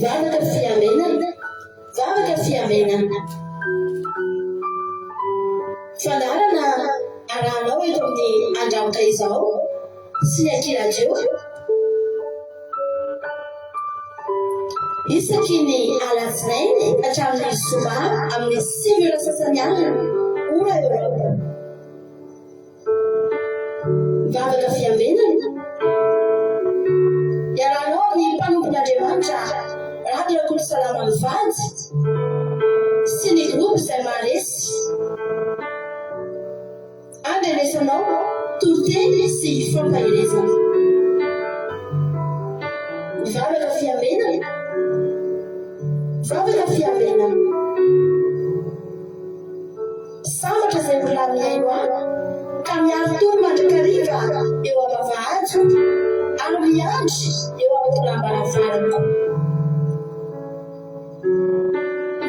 Vavaka fiambenana, vavaka fiambenana. Fandaharana arahanao eto amin'ny Andramoka Izao sy ny Aky Radio. Isaky ny alatsinainy hatramin'ny zoma amin'ny 9 ora sasany alina, ora Eoropa. Vavaka fiambenana. Iarahanao amin'ny mpanompon'Andriamanitra Rado Rakotosalama mivady sy ny groupe izay maharesy. Andrenesanao toriteny sy fampaherezana. Vavaka fiambenana. Vavaka fiambenana. Sambatra izay mbola mihaino ahy, ka miari-tory mandrakariva eo am-bavahadiko, ary miandry eo amin'ny tolam-baravarako.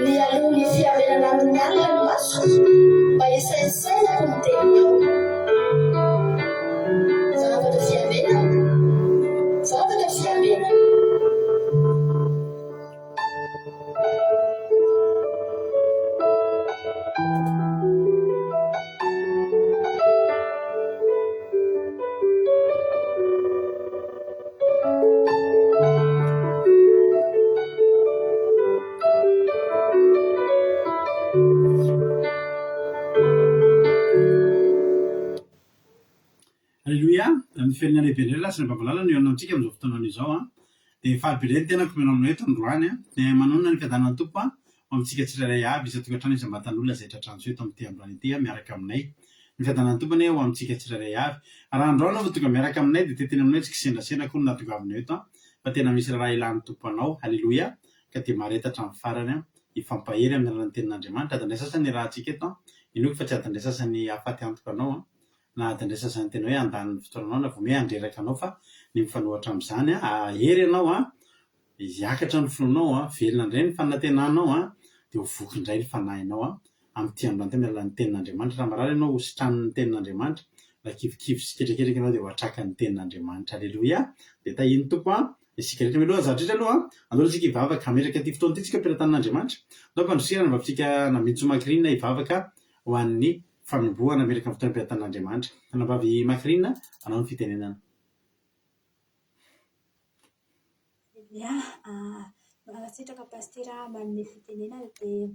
Mialoha ny fiarenana amin'ny alina ny masoko, mba hisaintsainako ny teninao. Vavaka fiarenana, vavaka fiarenana. Aleloia! Amin'ny fiainana lehibe indray lasa ny Babalala no hihaona amintsika amin'izao fotoana izao an! Dia faly be indray ny tenako mihaona aminao eto androany an! Dia manonona ny fiadanan'ny Tompo an, ho amintsika tsirairay avy, isan-tokantrano isam-batan'olona izay tratran'izao eto amin'ity androany ity an, miaraka aminay. Ny fiadanan'ny Tompo anie ho amintsika tsirairay avy. Raha androany ianao vao tonga miaraka aminay dia te-hiteny aminao hoe tsy kisendrasendra akory no nahatongavanao eto an, fa tena misy raharaha ilan'ny Tompo anao. Aleloia! Ka dia mahareta hatramin'ny farany an, hifampahery amin'ny alalan'ny tenin'Andriamanitra. Adin'ny iray sasany iarahantsika eto an, inoako fa tsy adin'ny iray sasany hahafaty antoka anao an, na adin'ny iray sasany tena hoe handany ny fotoananao na vao miha handreraka anao fa ny mifanohitra amin'izany an, hahery ianao an, hiakatra ny finoanao an, velona indray ny fanantenanao an, dia ho voky indray ny fanahinao an, amin'ity androany ity amin'ny alalan'ny tenin'Andriamanitra. Raha marary ianao ho sitranin'ny tenin'Andriamanitra, raha kivikivy sy ketraketraka ianao dia ho atrakan'ny tenin'Andriamanitra. Aleloia! Dia tahian'ny Tompo an, isika rehetra. Mialoha ny zavatra rehetra aloha an, andao aloha isika hivavaka, hametraka ity fotoana ity isika ho am-pelatanan'Andriamanitra. Andao hampandrosirana ny vavintsika Nambinintsoa Macrine hivavaka ho an'ny Fanombohana miaraka amin'ny fotoam-piatan'Andriamanitra. Anabavy Macrina, anao ny fitenenana. Ya, mankasitraka Pasitera manome fitenenana dia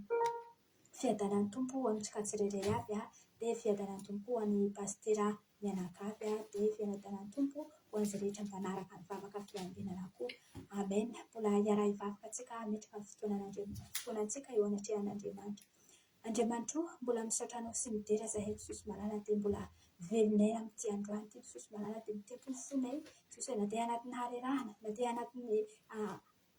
fiadanan'ny Tompo ho antsika tsirairay avy dia fiadanan'ny Tompo ho an'i Pasitera mianakavy dia fiadanan'ny Tompo ho an'izay rehetra mpanaraka ny vavaka fiambenana koa. Amen. Mbola hiara-hivavaka antsika hametraka ny fotoanan'Andriamanitra, fotoanantsika eo anatrehan'Andriamanitra. Andriamanitra o, mbola misaotra Anao sy midera zahay Jesosy malala dia mbola velonay amin'ity androany ity Jesosy malala dia mitempo ny fonay Jesosy na dia anatin'ny harerahana na dia anatin'ny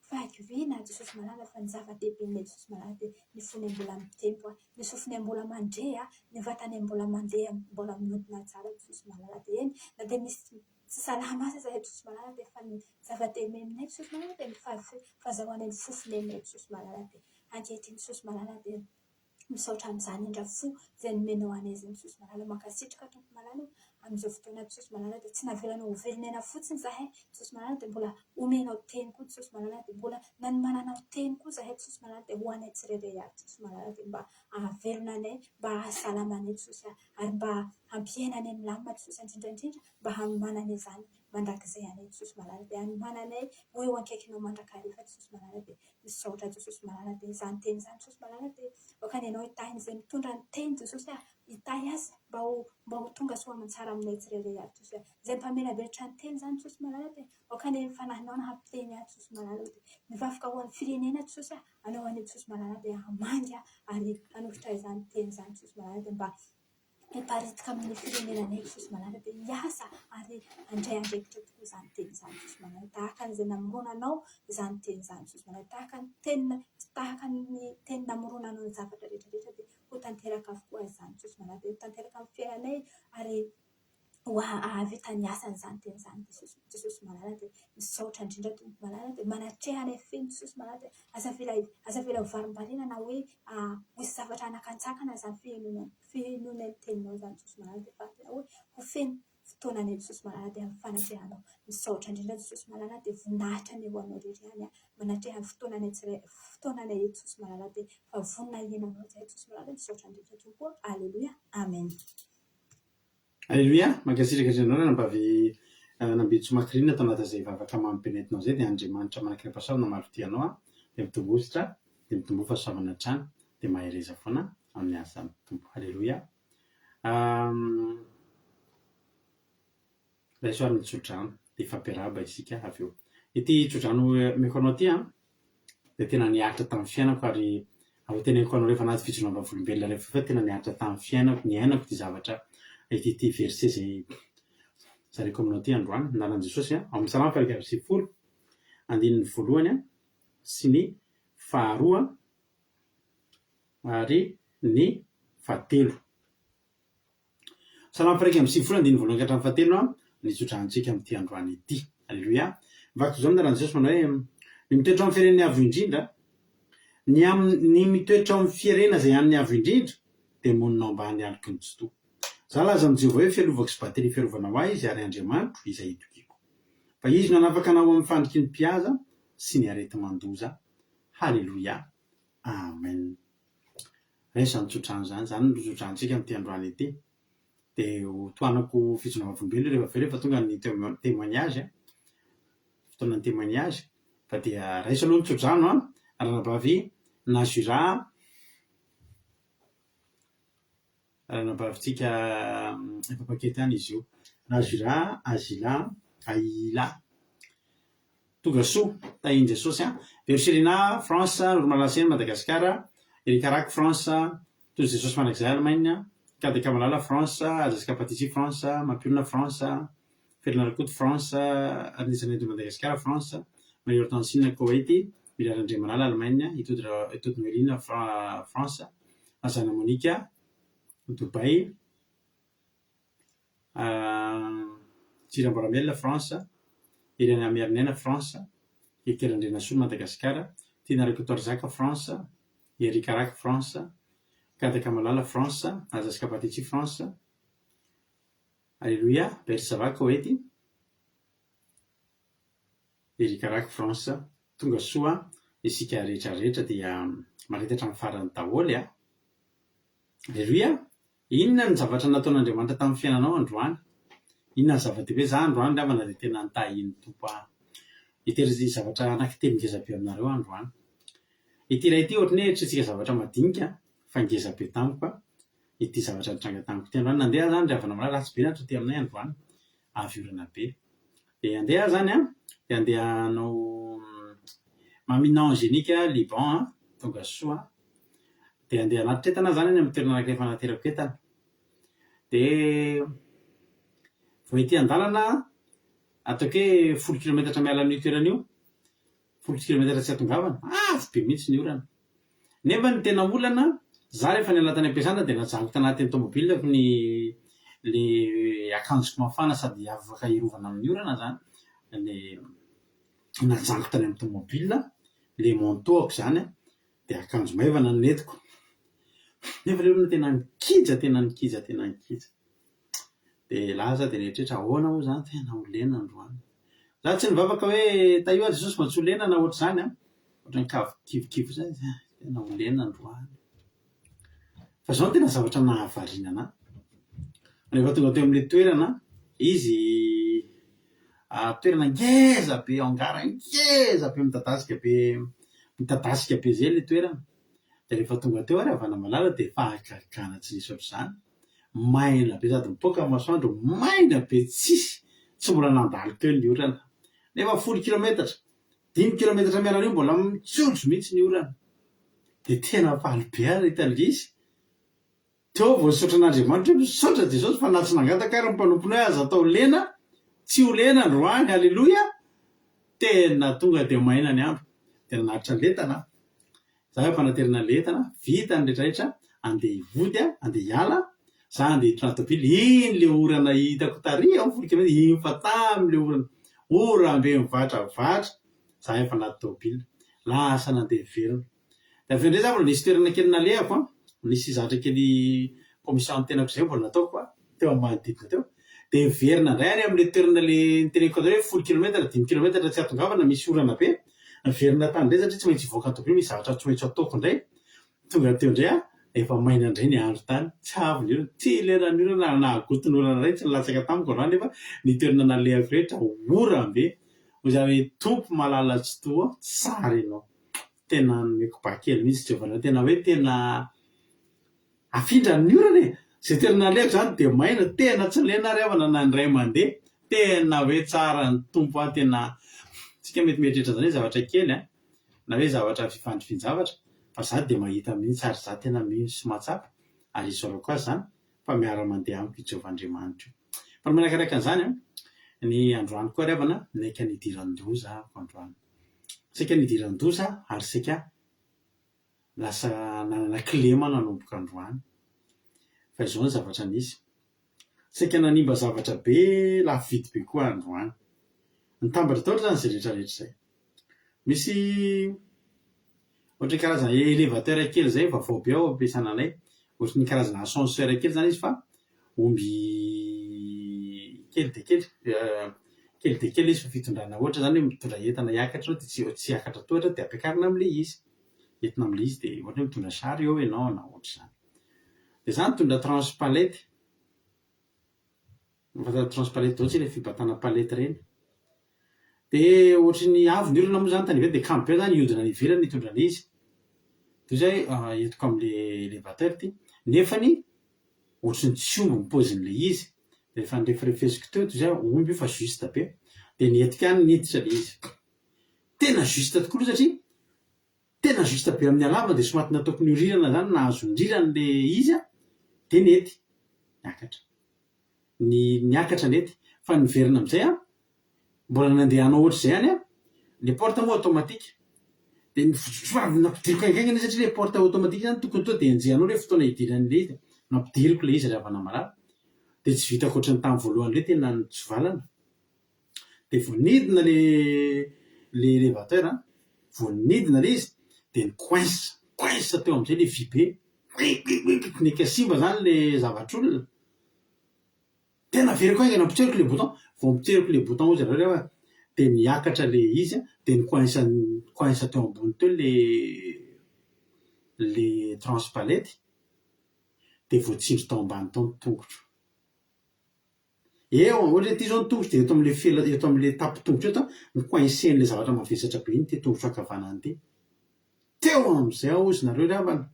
fahakiviana Jesosy malala fa ny zava-dehibe aminay Jesosy malala dia ny fonay mbola mitempo ny sofinay mbola mandre ny vatanay mbola mandeha mbola miodina tsara Jesosy malala dia eny na dia misy tsy salama aza zahay Jesosy malala dia fa ny zava-dehibe aminay Jesosy malala dia ny fahazahoanay ny fofonay aminay Jesosy malala dia Ankehitriny Jesosy malala dia misaotra amin'izany indra fo izay nomenao anay izany Jesosy malala mankasitraka Tompo malala o amin'izao fotoana Jesosy malala dia tsy navelanao ho velon'aina fotsiny izahay Jesosy malala dia mbola omenao teny koa Jesosy malala dia mbola nanomananao teny koa izahay Jesosy malala dia ho anay tsirairay avy Jesosy malala dia mba hahavelona anay mba hahasalama anay Jesosy ary mba hampiaina anay milamina Jesosy indrindra indrindra mba hanomanana izany mandrakizay anay Jesosy malala dia hanomananay ho eo akaikinao mandrakariva Jesosy malala dia Misaotra Jesosy malala dia izany teny izany Jesosy malala dia aoka ny Anao hitahy izay mitondra ny teny Jesosy ah hitahy azy mba ho mba ho tonga soa aman-tsara aminay tsirairay avy Jesosy ah izay mpamelabelatra ny teny izany Jesosy malala dia aoka ny fanahinao no hampiteny azy Jesosy malala dia mivavaka ho an'ny firenena Jesosy ah anao anie Jesosy malala dia hamangy ary hanolotra izany teny izany Jesosy malala dia mba Miparitaka amin'ny firenena anay Jesosy malala dia hiasa ary handray andraikitra tokoa izany teny izany Jesosy malala. Tahaka an'izay namoronanao izany teny izany Jesosy malala. Tahaka ny teny tahaka ny teny namoronanao ny zavatra rehetra rehetra dia ho tanteraka avokoa izany Jesosy malala. Dia ho tanteraka amin'ny fiainanay ary ho hahavita ny asany izany teny izany Jesosy Jesosy malala dia misaotra indrindra Tompo malala dia manatreha anay feno Jesosy malala dia aza avela aza avela ho varimbariana na hoe hisy zavatra hanakantsakana izany fihenoana fihenoana ny teninao izany Jesosy malala dia fa tena hoe ho feno. fotoananay Jesosy malala dia amin'ny fanatrehanao. Misaotra indrindra Jesosy malala dia voninahitra anie ho anao irery ihany manatreha ny fotoananay tsirairay fotoananay eto Jesosy malala dia fa vonona hihaino anao izahay Jesosy malala misaotra indrindra Tompo ô Aleloia Amen. Aleloia! Mankasitraka indrindra anao ranabavy Nambinintsoa Macrine tao anatin'izay vavaka mamy be nentinao izay dia Andriamanitra manan-karem-pahasoavana maro tia anao dia mitomboa hositra dia mitomboa fahasoavana hatrany dia mahereza foana amin'ny asan'ny Tompo. Aleloia! Raiso ary ny tsodrano dia hifampiarahaba isika avy eo. Ity tsodrano omeko anao ity an, dia tena niaritra tamin'ny fiainako ary ho teneniko anao rehefa anaty fijoroana vavolombelona rehefa fa tena niaritra tamin'ny fiainako, niainako ity zavatra ity ity verset izay zaraiko aminao ity androany, ny anaran'i Jesosy an, ao amin'ny Salamo faha 91, andininy voalohany an, sy ny faharoa ary ny fahatelo. Salamo faha 91 andininy voalohany ka hatramin'ny fahatelo no hitsodrahantsika amin'ity androany ity. Aleloia. Mivaky toy izao ny anaran'i Jesosy manao hoe, Ny mitoetra ao amin'ny firenen'ny Avo Indrindra, ny amin'ny, ny mitoetra ao amin'ny firenena izay an'ny Avo Indrindra, dia monina ao ambany aloky ny Tsitoha. Izaho laza amin'i Jehovah hoe, Fialovako sy bateria fiarovana ho ahy Izy, ary Andriamanitro, izay itokiako. Fa Izy no hanafaka anao amin'ny fandriky ny mpihaza sy ny areti-mandoza. Haleloia. Amen. Raiso izany tsodrano izany, izany no tsodranontsika amin'ity androany ity. Dia ho tohanako fijoroana vavolombelona rehefa avy eo rehefa tonga ny témoignage, fotoanan'ny témoignage. Fa dia raiso aloha ny tsodrano an, ranabavy Najura, ranabavintsika efa mpankety any izy io. Najura, Azila, Aila. Tonga soa, tahin'i Jesosy an. Vero Serena, France, Noromalasena, Madagascar, Eric Arac, France, Tojo Jesosy Mandrakizay, Allemagne, KDK Malala, France, Ajaska Patici, France, Mampionona, France, Felana Rakoto, France, Arinisanay de Madagascar, France, Marie Hortensine, Koweït, Mila Randriamalala, Allemagne, Itody Itody Noeline, France, Razana Monica, Dubaï, Tsiramboramena, France, Irène Miarinena, France, Hery Randrianasolo, Madagasikara, Tiana Rakotoarizaka, France, Eric Araka, France, Kadaka Malala, France, Azaska Patici, France, Aleloia, Bersava, Koety, Eric Araka, France. Tonga soa isika rehetra rehetra dia mahareta hatramin'ny farany daholo a! Aleloia! Inona ny zavatra nataon'Andriamanitra tamin'ny fiainanao androany? Inona ny zava-dehibe? Za androany ry havana dia tena nitahian'ny Tompo ahy. Hitery zavatra anankitelo ngeza be aminareo aho androany. Ity iray ity ohatran'ny hoe eritreretintsika zavatra madinika fa ngeza be tamiko ity zavatra nitranga tamiko ity androany. Nandeha aho izany ry havana malala, ratsy be ny andro taty aminay androany, avy orana be. Dia handeha aho izany an, dia handeha hanao Mamina Angélique Liban an, tonga soa. Dia handeha hanatitra entana aho izany any amin'ny toerana anankiray fanaterako entana. Dia vao ety an-dalana aho, ataoko hoe folo kilometatra miala amin'io toerana io, folo kilometatra tsy hahatongavana, avy be mihitsy ny orana. Nefa ny tena olana, za rehefa niala tany am-piasana dia najanoko tanatin'ny tomobilako ny le akanjoko mafana sady afaka hiarovana amin'ny orana zany, le najanoko tany amin'ny tomobile, le manteau-ko zany an, dia akanjo maivana no nentiko. Nefa le olona tena nikija, tena nikija, tena nikija. Dia lasa dia nieritreritra ahoana moa izany tena ho lena androany. Za tsy nivavaka hoe tahio aho Jesosy mba tsy ho lena na ohatr'izany an, ohatran'ny kivikivy fotsiny aho, tena ho lena androany. Fa izao no tena zavatra nahavariana anà. Rehefa tonga teo amin'ilay toerana izy, toerana ngeza be, hangar ngeza be midadasika be, midadasika be izay ilay toerana. Dia rehefa tonga teo ary Havanamalala dia fahagagana tsy nisy ohatr'izany. Maina be sady mipoaka ny masoandro, maina be tsisy, tsy mbola nandalo teo ny orana. Nefa folo kilometatra, dimy kilometatra miala an'io mbola mitsojo mihitsy ny orana. Dia tena faly be aho nahita an'ilay izy. Teo vao nisaotra an'Andriamanitra hoe misaotra Jesosy fa na tsy nangataka ary ny mpanomponay aza atao lena, tsy ho lena androany, aleloia! Tena tonga dia maina ny andro. Dia nanatitra lentana aho. Za efa naterina le entana, vita ny retraretra, andeha hivody aho, andeha hiala, za andeha hitondra tôbily, iny le orana hitako tary ao folo kilomètre, iny fa tamy le orana, oram-be mivatravatra, za efa anaty tôbily, lasa nandeha niverina. De avy eo ndray za mbola nisy toerana kely nalehako an, nisy zavatra kely commission ny tenako zay mbola nataoko an, teo amin'ny manodidina teo. Dia miverina indray any amin'ilay toerana ilay niteneniko anareo hoe folo kilometatra, dimy kilometatra tsy hahatongavana, misy orana be. Niverina tany indray satria tsy maintsy hivoaka ny tômôbily, misy zavatra tsy maintsy ataoko indray. Tonga teo indray aho, efa maina indray ny andro tany. Tsy avy ny orana, tsy leran'ny orana ary nahagoty ny orana indray, tsy nilatsaka tamiko androany nefa ny toerana nalehako rehetra oram-be. Hoy za hoe Tompo malala Tsitoha, tsara ianao. Tena nomeko ba kely mihitsy Jehovah nareo, tena hoe tena afindra ny orana e! Izay toerana alehako izany dia maina, tena tsy lena ary havana na indray mandeha, tena hoe tsara ny Tompo an, tena tsika mety mieritreritra an'izany hoe zavatra kely an, na hoe zavatra fifandrifian-javatra, fa za dia mahita mihitsy ary za tena mino sy mahatsapa ary isaorako azy izany fa miara-mandeha amiko i Jehovah Andriamanitro. Fa ny manakaraka an'izany an, ny androany koa ry havana, naika nidiran-doza aho androany. Saika nidiran-doza ary saika lasa nanana kilema nanomboka androany. Fa izao ny zavatra nisy, saika nanimba zavatra be lafo vidy be koa androany. Nitambatra daholo izany izay rehetra rehetra izay. Misy ohatran'ny karazana élévateur kely izay vaovao be ao am-piasana anay, ohatran'ny karazana ascenseur kely izany izy fa omby kely dia kely, kely dia kely izy fa fitondrana ohatra izany hoe mitondra entana hiakatra eo dia tsy tsy hiakatra tohatra dia ampiakarina amin'ilay izy, entina amin'ilay izy dia ohatra hoe mitondra chariot ianao na ohatr'izany. Dia izaho nitondra tranche palette, mahafantatra tranche palette daholo isika ilay fibatana palette ireny. Dia ohatry ny avy ny olona moa izany tany ivelany dia kamo be izany hiodina any ivelany hitondra an'ilay izy. Dia hoy izaho hoe entiko amin'ilay élévateur ity. Nefany ohatry ny tsy omby ny paozin'ilay izy. Rehefa nirefirefesiko teo toy izay aho, omby io fa juste be. Dia nihetsika ihany niditra ilay izy. Tena juste tokoa aloha satria tena juste be amin'ny halavany dia somary nataoko niorirana izany, nahazo nirirana ilay izy an, dia nety. Niakatra. Ny niakatra nety. Fa niverina amin'izay an, Mbola nandeha hanao ohatr'izay ihany aho, le porte moa automatique, dia avy nampidiriko haingaingana izy satria le porte automatique zany tokony tonga dia enjehanao le fotoana hidiran'ilay izy, nampidiriko ilay izy ry havana malala, dia tsy vitako ohatran'ny tamin'ny voalohany indray tena nitsivalana, dia vao nidina le le elevateur an, vao nidina ilay izy dia ni-coince, coince teo amin'izay le vy be, quic simba zany le zavatr'olona. Tena averiko haingana potseriko le bouton, vao potseriko le bouton hoy zareo refa dia niakatra le izy an, dia ni-coince ni-coince teo ambony teo le le tranche-palette dia voatsindry tao ambany tao ny tongotro. Eo, ohatra hoe ity zao ny tongotro dia eto amle fela eto amle tampon-tongotro eto an, ni-coincer-n'le zavatra mavesatra be iny ity tongotro ankavanana ity. Teo amin'izay aho hozy nareo ry havana,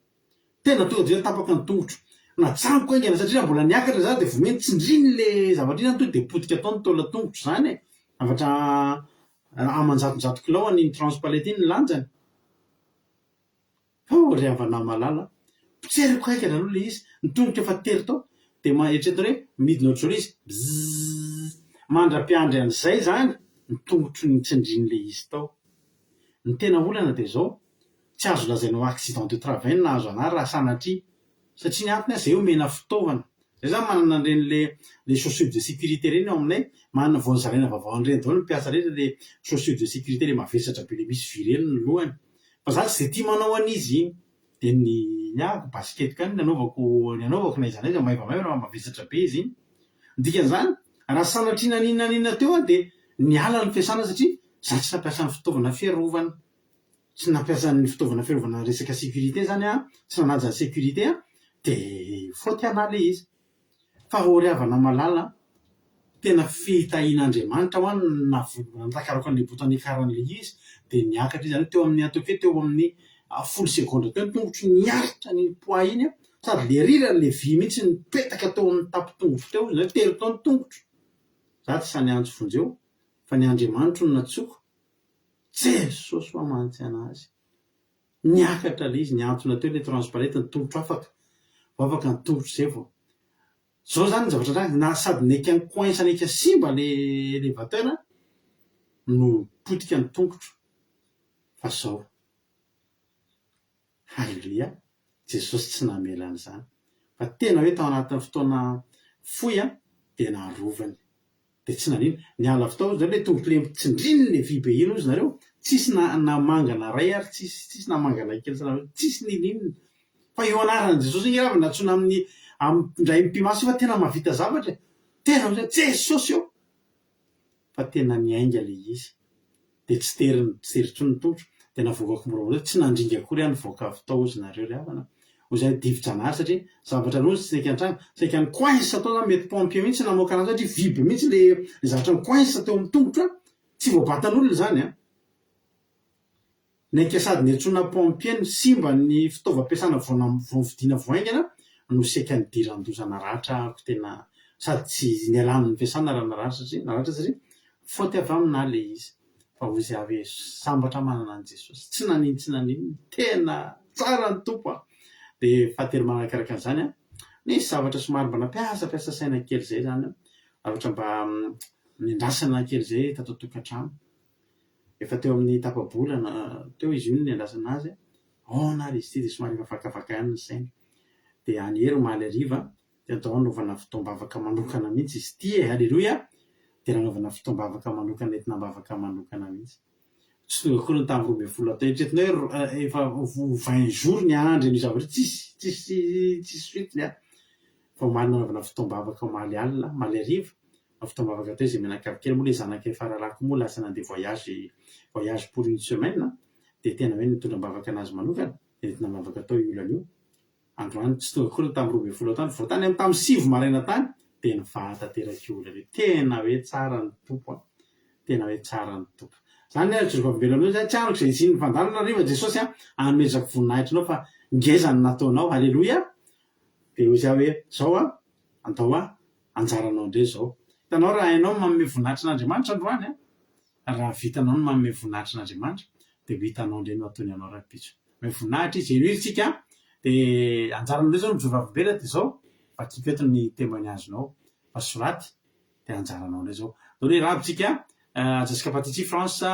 tena tonga dia tapaka ny tongotro. Najanoko haingana satria raha mbola niakatra za dia vomeny tsindriny le zavatra iny tonga dia potika tao ny taolan-tongotro izany e! Zavatra aman-jatonjato kilao an'iny transpalette iny ny lanjany. Oh ry havana malala a! Potseriko haingana aloha le izy, ny tongotro efa tery tao dia eritreretina hoe midina ohatr'izao le izy, bzzz, mandra-piandry an'izay izany ny tongotro nitsindrin'ilay izy tao. Ny tena olana dia izao, tsy azo lazaina ho accident de travail ny nahazo anah raha sanatria, satria ny antony zay omena fitaovana, zay zany manana an'ireny le le chaussures de sécurité ireny ao aminay, manana vao nozaraina vaovao an'ireny daholo ny mpiasa rehetra le chaussures de sécurité le mavesatra be le misy vy ireny ny lohany, fa za tsy dia tia manao an'izy iny, dia ny ny ahy basketiko ihany ny anaovako ny anaovako na aiza na aiza maivamaivana fa mavesatra be izy iny, ny dikan'izany raha sanatria naninona naninona teo aho dia niala ny fiasana satria za tsy nampiasa ny fitaovana fiarovana, tsy nampiasa ny fitaovana fiarovana resaka sécurité zany aho, tsy nanaja ny sécurité aho dia faute anah le izy. Fa ô ry havana malala a, tena fitahian'Andriamanitra hoa ny natakarako an'ilay bouton niakaran'ilay izy dia niakatra izy, zany hoe teo amin'ny ataoko hoe teo amin'ny folo segondra teo ny tongotro niaritra an'iny poids iny an, sady le riran'ilay vy mihitsy nipetaka teo amin'ny tampon-tongotro teo, zany hoe tery tao ny tongotro, za tsy sahy niantso vonjeo fa ny Andriamanitro no nantsoiko, Jesosy hoa mantsy anazy. Niakatra ilay izy, nihantona teo ilay transpalette, ny tongotro afaka, vao afaka ny tongotro izay vao. Izao izany ny zavatra nitranga, na sady naika ni-coince naika simba ilay elevateur no potika ny tongotro, fa izao. Haleloia! Jesosy tsy namela an'izany. Fa tena hoe tao anatin'ny fotoana fohy dia narovany. Dia tsy nanino. Niala avy tao zareo, ilay tongotro ilay tsindriny ilay vy be iny hozy nareo, tsisy na na mangana iray ary tsisy, tsisy na mangana kely tsisy n'inon'inona. Fa io anaran'i Jesosy io nge raha vao nantsoina amin'ny amin'ny indray mipi-maso io fa tena mahavita zavatra e! Tena hoe Jesosy ô! Fa tena niainga ilay izy. Dia tsy tery tsy tery intsony ny tongotro. Dia navoakako moramora teo, tsy nandringa akory aho nivoaka avy tao hozy nareo ry havana. Hozy aho divi-janahary satria zavatra roa no tsy saika nitranga. Saika ni-coince tao zany, mety pompier mihitsy namoaka anazy satria vy be mihitsy ilay zavatra ni-coince teo amin'ny tongotro an! Tsy voabatan'olona izany an! Naika sady niantsoana pompier no simba ny fitaovam-piasana vao vao novidiana vao haingana no saika nidiran-doza naratra ako tena sady tsy nialana ny fiasana raha naratra satria naratra satria faute avy aminà le izy fa hozy aho hoe sambatra manana an'i Jesosy tsy nanino tsy naninona tena tsara ny Tompo a! de fahatelo manarakaraka an'izany an nisy zavatra somary mba nampiasapiasa saina kely zay zany an zavatra mba nendrasana kely zay tato an-tokantrano Efa teo amin'ny tapa-bolana teo izy io no niandrasana azy, ahoana ary izy ity dia somary efa vakavaka ihany ny saina. Dia any hery omaly hariva dia atao hanaovana fotoam-bavaka manokana mihitsy izy ity e! Aleloia! Dia nanaovana fotoam-bavaka manokana entina am-bavaka manokana mihitsy. Tsy tonga akory ny tamin'ny 12 atao. Eritreretinao hoe efa ho vingt jours niandry an'io zavatra io, tsisy, tsisy, tsisy suite-ny an! Fa omaly nanaovana fotoam-bavaka omaly alina, omaly hariva, Fotoam-bavaka teo izay mianakavy kely moa ilay zanakay faralahy koa moa lasa nandeha voyage voyage pour une semaine dia tena hoe nitondra am-bavaka anazy manokana dia nentina am-bavaka tao io olana io. Androany tsy tonga akory ny tamin'ny 12 atoandro vao tany amin'ny tamin'ny 9 maraina tany dia nivaha tanteraka io olana io. Tena hoe tsara ny Tompo an! Tena hoe tsara ny Tompo. Izany ny ajoro vavolombelona aminao izany tsy arako izay hisian'ny fandalana hariva Jesosy an! Hanomezako voninahitra anao fa ngeza ny nataonao. Haleloia! Dia hoy izy aho hoe zao an! Andao an! Anjaranao indray izao. Hitanao raha hainao ny manome voninahitra an'Andriamanitra androany an, raha vitanao ny manome voninahitra an'Andriamanitra dia ho hitanao indray no hataony anao rahampitso. Omeo voninahitra Izy, henoy isika an, dia anjaranao indray izao ny mijoro vavolombelona dia izao, vakiko eto ny témoignage nao fa soraty dia anjaranao indray izao. Andao aloha hiarahaba isika, Jessica Patici France,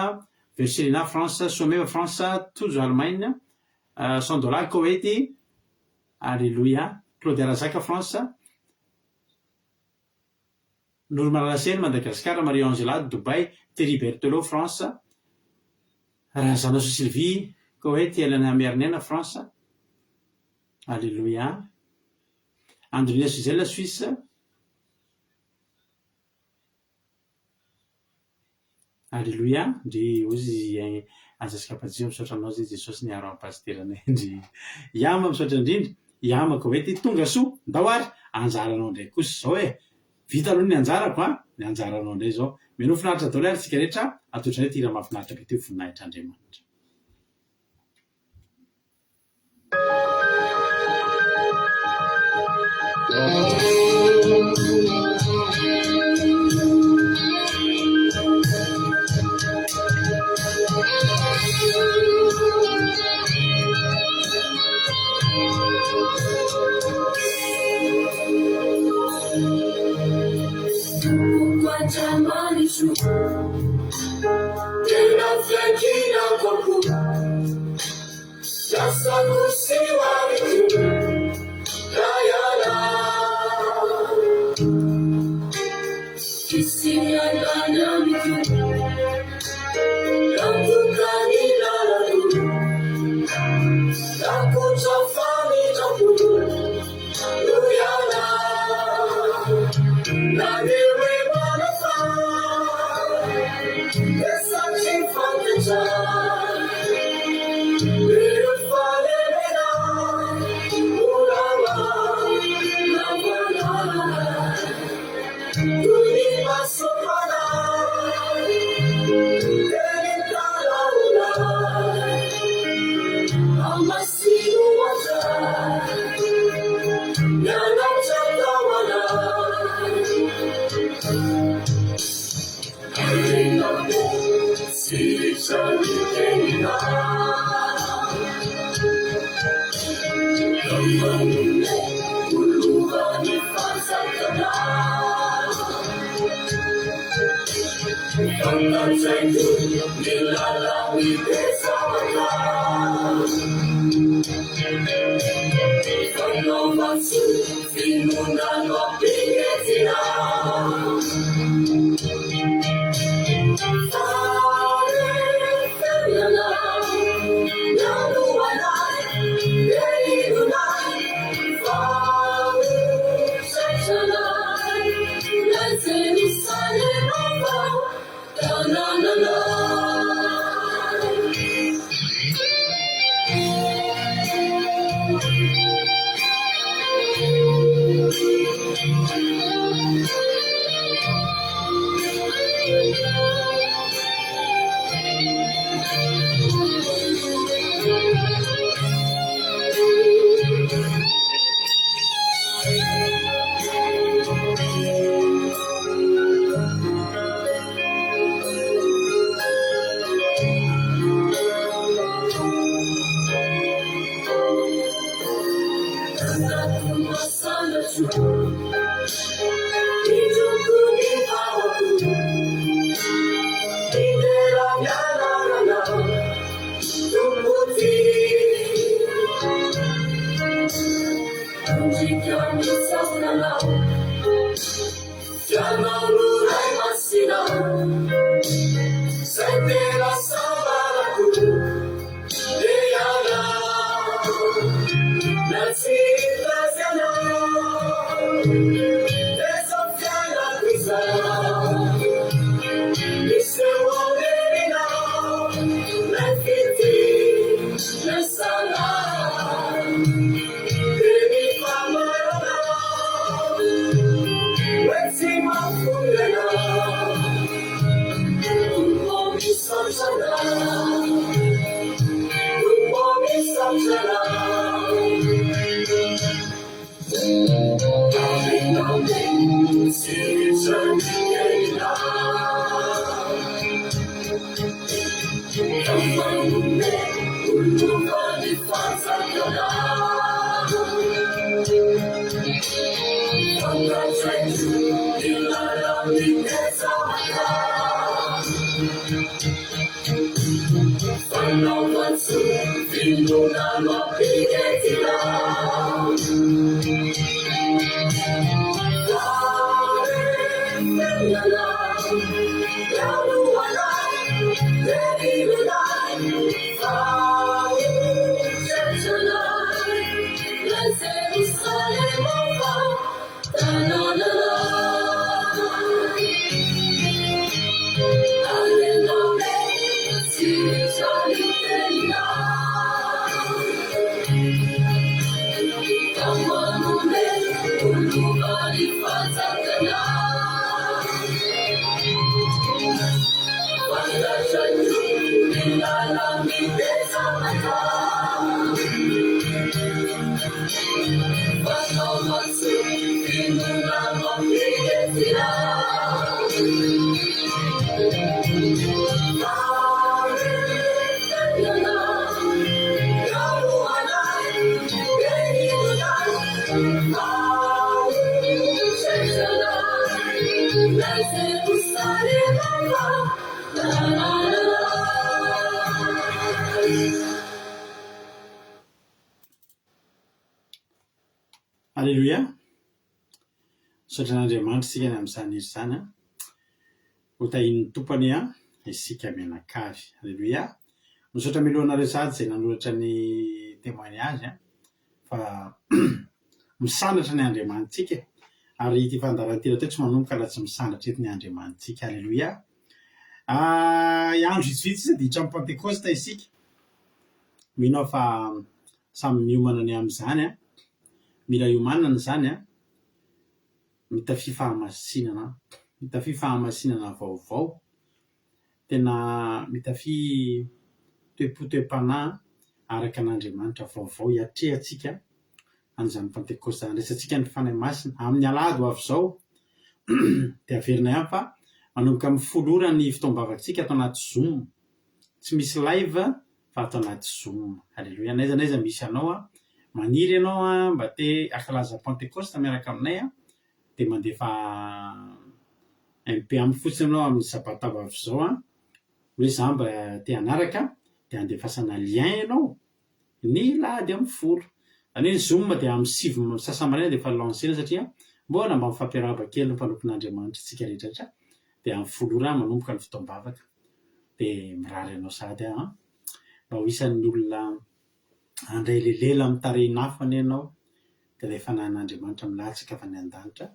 Vercelina France, Someva France, Tojo Allemagne, Sandola Koety, Aleloia, Claudia Razaka France, Noro Malalaseny, Madagascar, Marie Angela, Dubaï, Thierry Berthelot, France, Razanasoa Sylvie, Koety, Elena Miarinena, France, Aleloia, Andrina Suzelle, Suisse, Aleloia ndry ozy aza sikapajiva misaotra anao zay Jesosy niaro an'i Pasiteranay ndry Yama misaotra indrindra Yama Koety tonga soa ndao ary anjaranao ndray kosa izao e vita aloha ny anjarako a ny anjaranao ndray izao minoa finaritra daholo ary tsika rehetra atolotranay ity hira mahafinaritra be ity ho voninahitr'Andriamanitra. Aleloia! Misaotra an'Andriamanitra isika ny amin'izany hira izany an! Ho tahian'ny Tompo anie an, isika mianakavy. Aleloia! Misaotra mialoha anareo sahady izay nanoratra ny témoignage an, fa misandratra ny Andriamanitsika e! Ary ity fandaharana ity rahateo tsy manomboka raha tsy misandratra eto ny Andriamanitsika. Aleloia! Andro vitsivitsy sisa dia hiditra amin'ny Pantekosta isika. Mino aho fa samy miomana ny amin'izany an! Mila iomanana izany an! Mitafia fahamasinana, mitafia fahamasinana vaovao, tena mitafia toe-po toe-panahy araka an'Andriamanitra vaovao hiatrehantsika an'izany Pantekosta handraisantsika ny Fanahy Masina amin'ny alahady ho avy izao dia averina ihany fa manomboka amin'ny folo ora ny fotoam-bavatsika ato anaty zoom, tsy misy live fa ato anaty zoom. Aleloia, n'aiza n'aiza misy anao an, maniry ianao an mba te hankalaza Pantekosta miaraka aminay an, dia mandefa MP amiko fotsiny ianao amin'ny sabata ho avy izao an, hoe za mba te hanaraka dia andefasana lien ianao ny lahady amin'ny folo. Izany hoe ny zoom dia amin'ny sivy sasany maraina dia efa lancer-na satria mbola mba mifampiarahaba kely ny mpanompon'Andriamanitra tsika rehetra rehetra dia amin'ny folo ora manomboka ny fotoam-bavaka. Dia mirary anao sahady aho an! Mba ho isan'ny olona handray ilay lela amin'ny tarehin'afo anie ianao dia ilay fanahin'Andriamanitra milatsaka avy any an-danitra.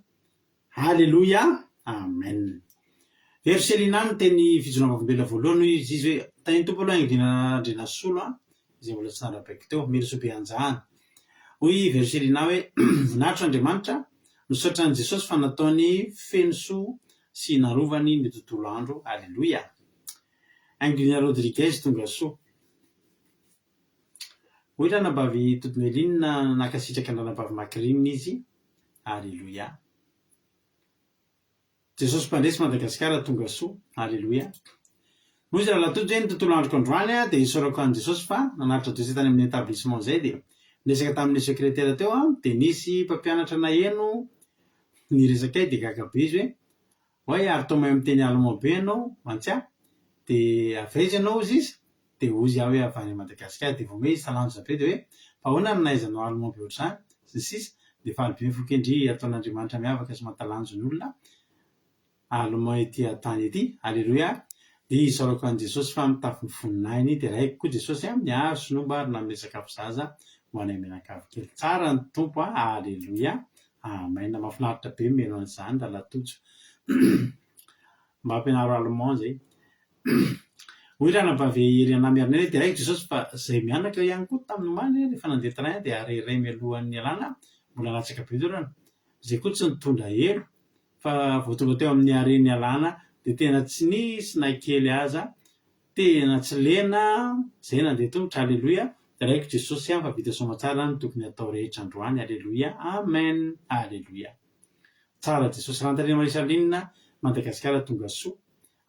Aleloia! Amen! Very Selina no teny fijoroana vavolombelona voalohany hoy izy hoe, Tahin'ny Tompo aloha Angidina Randrianasolo an! izay mbola tsy narabaiko teo, Mino soa be anjahana. Hoy i Verselina hoe, Voninahitro Andriamanitra, misaotra an'i Jesosy fa nataony feno soa sy narovany ny tontolo andro. Aleloia! Angidina Rodriguez tonga soa. Hoy Ranabavy Todineline nankasitraka an-dRanabavy Macrine izy. Aleloia! Jesosy Mpandresy Madagasikara tonga soa. Aleloia. Hoy izy rahalahy Tojo hoe ny tontolo androko androany dia isaorako an'i Jesosy fa nanatitra dossier tany amin'ny établissement izay dia niresaka tamin'ny secrétaire teo aho dia nisy mpampianatra naheno ny resakay dia gaga be izy hoe oay ary toa mahay miteny allemand be ianao mantsy ahy dia avy aiza ianao hozy izy Dia hozy aho hoe avy any Madagasikara, dia vao hoe izy talanjona be dia hoe fa ahoana no nahaizanao allemand be ohatr'izany? sy ny sisa. Dia faly be ny foko endry ataon'Andriamanitra miavaka sy mahatalanjo ny olona allemand ety an-tany ety. Aleloia! Dia isaorako an'i Jesosy fa mitafy ny voninahiny. Deraiko koa Jesosy a, niaro sy nomba ary nanome sakafo zaza ho anay mianakavy kely. Tsara ny Tompo a! Aleloia! Amen! Mahafinaritra be ny mihaino an'izany Rahalahy Tojo. Mba ampianaro allemand zay. Hoy Ranabavy Riana Miarinay hoe deraiko Jesosy fa zay mianaka ihany koa tamin'ny omaly rehefa nandeha train dia arrêt iray mialohan'ny hialana mbola latsaka be ny orana. Zay koa tsy nitondra elo fa vao tonga teo amin'ny arrêt nialana dia tena tsy nisy na kely aza, tena tsy lena zay nandeha tongotra, aleloia, deraiko Jesosy an fa vita soamatsara ny tokony atao rehetra androany, aleloia, amen, aleloia. Tsara Jesosy Rantarina Marie Charline Madagasikara tonga soa.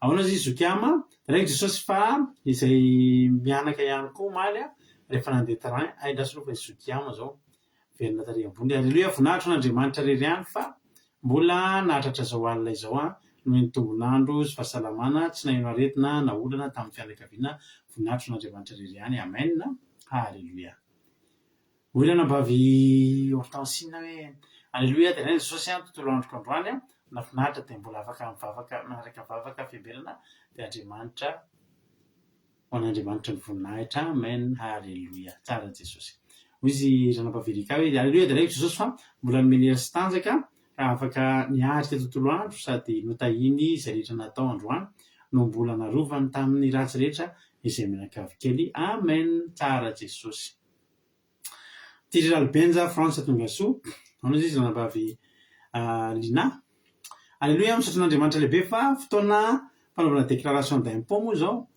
Ahoana izy zoky ama? Deraiko Jesosy fa izay mianaka ihany koa omaly rehefa nandeha train, hay ndraso aloha fa i zoky ama zao. Velona tary ambony. Aleloia voninahitro an'Andriamanitra irery ihany fa mbola nahatratra izao alina izao aho nomeny tombon'andro sy fahasalamana tsy naheno aretina na olana tamin'ny fianakaviana voninahitro an'Andriamanitra irery ihany Amen Haleloia Hoy ranabavy Hortensine hoe Aleloia deraina Jesosy an tontolo androko androany an nafinaritra dia mbola afaka mivavaka manaraka vavaka fiambenana dia Andriamanitra Ho an'Andriamanitra ny voninahitra Amen Haleloia Tsara Jesosy Hoy izy ranabavy Erika hoe Haleloia deraiko Jesosy fa mbola nomeny hery sy tanjaka ka afaka niaritra tontolo andro sady notahiany izay rehetra natao androany no mbola narovany tamin'ny ratsy rehetra izay mianakavy kely Amen Tsara Jesosy Thierry Ralibenja, Frantsa tongasoa. Ahoana izy ranabavy Lina? Aleloia, misaotra an'Andriamanitra lehibe fa fotoana fanaovana déclaration d'impôt moa izao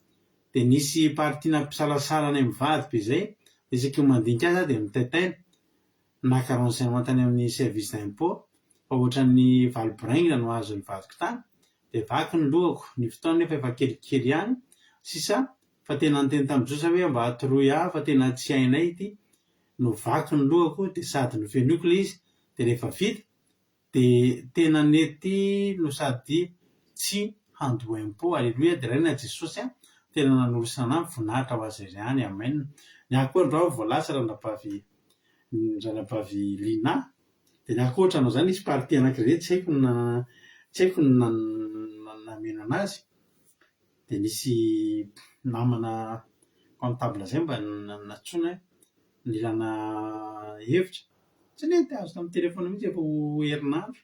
dia nisy partie nampisalasala anay mivady be izay, dia isaky ny mandinika azy aho dia mitaintaina, naka renseignement tany amin'ny service d'impôt fa ohatran'ny valo boraingina no azon'ny vadiko tany, dia vaky ny lohako, ny fotoana nefa efa kelikely ihany sisa fa tena niteny tamin'i Josa hoe mba atoroy ahy fa tena tsy hainay ity, novaky ny lohako dia sady nofenoiko ilay izy dia rehefa vita dia tena nety no sady tsy handoa impot, aleloia deraina Jesosy a, tena nanoro sy nanampy, voninahitra ho azy irery ihany, amen. Ny ahy koa androany vao lasa ranabavy ranabavy Lina dia ny ahy koa ohatranao izany nisy partie anankiray izay tsy haiko ny tsy haiko ny nameno anazy Dia nisy namana comptable izay mba nantsoina hoe nilana hevitra. Tsy nety azo tamin'ny telefaonina mihitsy efa ho herinandro.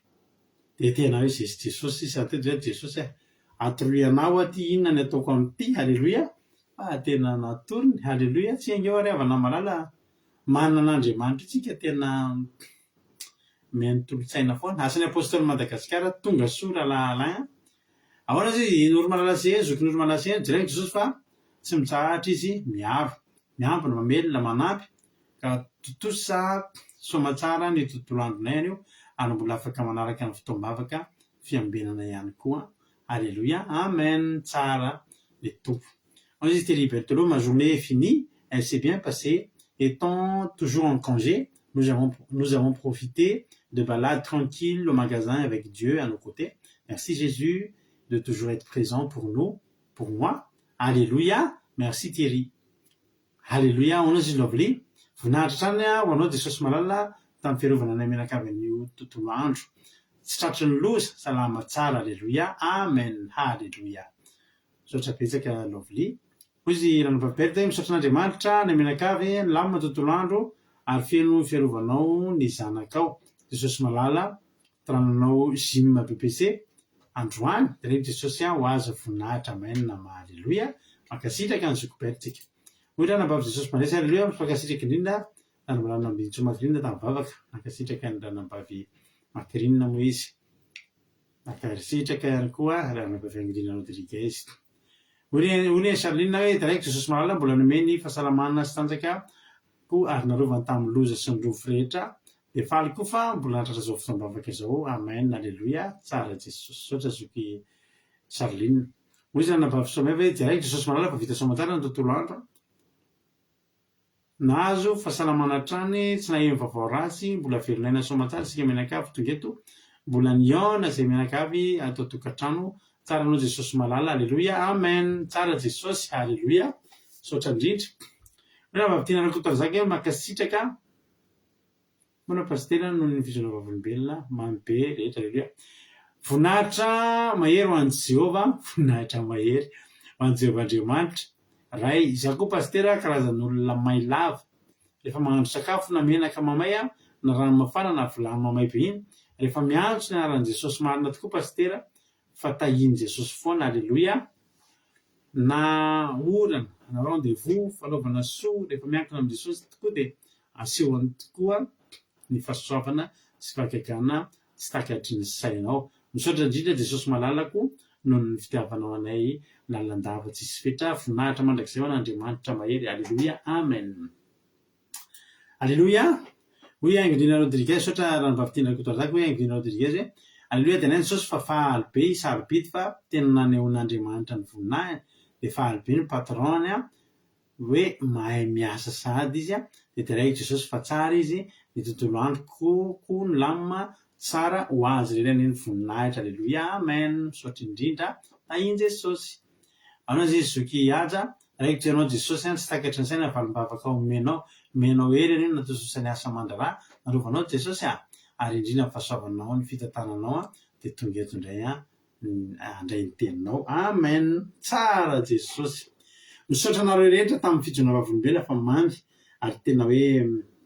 Dia tena hoe zesy Jesosy sisa teo dia hoe Jesosy a, atoroy anah hoa ty inona ny ataoko amin'ity, haleloia, fa tena natorony, haleloia, tsy ange hoa ry havana malala manana an'Andriamanitra io tsika tena mihaino tolo-tsaina foana. Asan'ny Apostoly Madagasikara, tonga soa rahalahy Alain a. Ahoana izy i Noromalala Seheno, zoky Noromalala Seheno, jereo Jesosy fa tsy mitsahatra izy miaro, miambina, mamelona, manampy ka tontosa soamatsara ny tontolo andronay anio ary mbola afaka manaraka ny fotoam-bavaka fiambenana ihany koa. Aleloia, Amen, tsara ny Tompo. Hoy izy Thierry Berthelot, ma journée est finie, elle s'est bien passée, étant toujours en congé, nous avons, nous avons profité de balades tranquilles au magasin avec Dieu à nos côtés. Merci Jésus de toujours être présent pour nous, pour moi. Alléluia, merci Thierry. Alléluia, ahoana izy Lovely? Voninahitra hatrany ho anao Jesosy malala tamin'ny fiarovana anay mianakavy anio tontolo andro. Tsy tratry ny loza, salama tsara, Alléluia, Amen, Alléluia. Misaotra betsaka Lovely. Hoy izy Ranabavy Berthe, Misaotra an'Andriamanitra ny mianakavy, nilamina tontolo andro ary feno fiarovanao ny zanakao. Jesosy malala, tranonao Gym BPC androany, Deraiko Jesosy ho azy voninahitra Amen Haleloia. Mankasitraka an'i Zoky Berthe tsika. Hoy Ranabavy Jesosy Mandresy Haleloia, Mankasitraka indrindra Ranabavy Nambinintsoa Macrine tamin'ny vavaka. Mankasitraka an'i Ranabavy Macrine moa izy. Mankasitraka ihany koa Ranabavy Angelina Rodriguez. Hoy ny Charline hoe, Deraiko Jesosy Malala mbola nomeny fahasalamana sy tanjaka koa ary narovany tamin'ny loza sy ny rofy rehetra. Dia faly koa fa mbola nahatratra izao fotoam-bavaka izao. Amen Aleloia. Tsara Jesosy. Misaotra zoky Charline. Hoy izy Ranabavy Someva hoe, Deraiko Jesosy Malala fa vita soamantsara ny tontolo andro. Nahazo fahasalamana hatrany, tsy naheno vaovao ratsy, mbola velon'aina soamantsara isika mianakavy tonga eto, mbola nihaona izay mianakavy ato an-tokantrano, tsara anao Jesosy malala, aleloia, amen, tsara Jesosy, aleloia, misaotra indrindra. Hoy Rahavavy Tiana Rakotoarizaka hoe mankasitraka. Manao pasitera noho ny fijoroana vavolombelona mamy be rehetra aleloia. Voninahitra mahery ho an'i Jehovah, voninahitra mahery ho an'i Jehovah Andriamanitra. Ray, izaho koa pasitera karazan'olona may lava. Rehefa mahandro sakafo na menaka mamay aho, na rano mafana na vilany mamay be iny, rehefa miantso ny anaran'i Jesosy marina tokoa pasitera fa tahian'i Jesosy foana aleloia. Na orana, na rendez-vous, fanaovana soa, rehefa miankina amin'i Jesosy tokoa dia asehony tokoa ny fahasoavana sy fahagagana tsy takatry ny sainao. Misaotra indrindra Jesosy malalako noho ny fitiavanao anay lalandava tsisy fetra, voninahitra mandrakizay ho an'Andriamanitra mahery, Aleloia, Amen. Aleloia! Hoy Haingo-Ndriana Rodriguez, misaotra Ranabavy Tiana Rakotoarzaka, hoy Haingo-Ndriana Rodriguez hoe, Aleloia dia anay Jesosy fa faly be i Sarobidy fa tena nanehoan'Andriamanitra ny voninahiny, dia faly be ny patron-ny an, hoe mahay miasa sahady izy an, dia deraiko Jesosy fa tsara izy, ny tontolo androko koa milamina tsara, ho azy irery anie ny voninahitra Aleloia Amen, misaotra indrindra, tahin'i Jesosy. Anao izy zoky Haja, raikitra ianao Jesosy an, tsy takatry ny saina ny valim-bavaka omenao, nomenao hery anio natososa ny asa aman-draharaha, narovanao Jesosy a, ary indrindra ny fahasoavanao ny fitantananao an, dia tonga eto indray an, handray ny teninao. Amen! Tsara Jesosy! Misaotra anareo rehetra tamin'ny fijoroana vavolombelona fa mamy ary tena hoe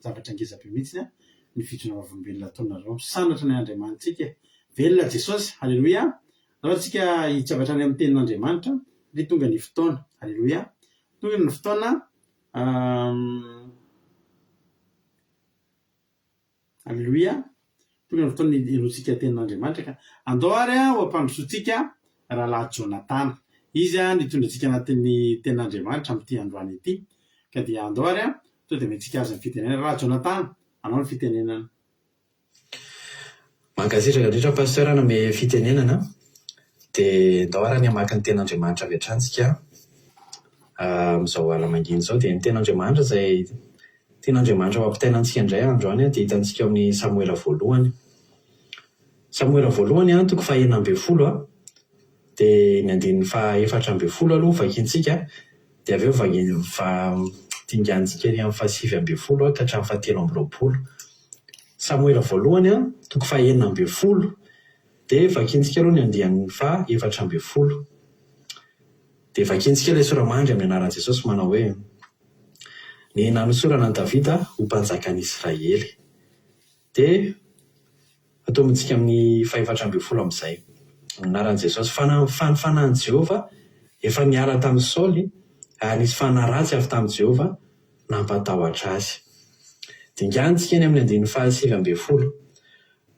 zavatra ngeza be mihitsy an, ny fijoroana vavolombelona ataonareo. Misandratra ny Andriamanitsika e! Velona Jesosy! Haleloia! Alao tsika hiditra avy hatrany amin'ny tenin'Andriamanitra satria tonga ny fotoana. Aleloia. Tonga ny fotoana. Aleloia. Tonga ny fotoana hinoantsika tenin'Andriamanitra ka andao ary ho ampandrosoantsika rahalahy Jonatana. Izy nitondra antsika anatin'ny tenin'Andriamanitra amin'ity androany ity. Ka dia andao ary tonga dia omentsika azy ny fitenenana. Rahalahy Jonatana, anao ny fitenenana. Mankasitraka indrindra Pasteur nanome fitenenana dia ndao ary ny hamaky ny tenin'Andriamanitra avy hatrany tsika amin'izao ala mangina izao dia ny tenin'Andriamanitra izay tian'Andriamanitra ho ampitaina antsika indray androany dia hitantsika ao amin'ny Samoela voalohany. Samoela voalohany toko fahenina ambinifolo dia ny andininy faha 14 aloha vakintsika dia avy eo dinganintsika ery amin'ny faha 19 ka hatramin'ny faha 23. Samoela voalohany toko faha 16 dia vakintsika aloha ny andiany faha 14. Dia vakintsika ilay sora-mandry amin'ny anaran'i Jesosy manao hoe, Ny nanosorana an'i Davida ho mpanjakan'i Israely. Dia Atombotsika amin'ny fahefatra ambinifolo amin'izay. Amin'ny anaran'i Jesosy. Fa fa ny fanahin'i Jehovah efa niala tamin'i Saoly, ary nisy fanahy ratsy avy tamin'i Jehovah nampatahotra azy. Dinganintsika eny amin'ny andininy fahasivy ambinifolo.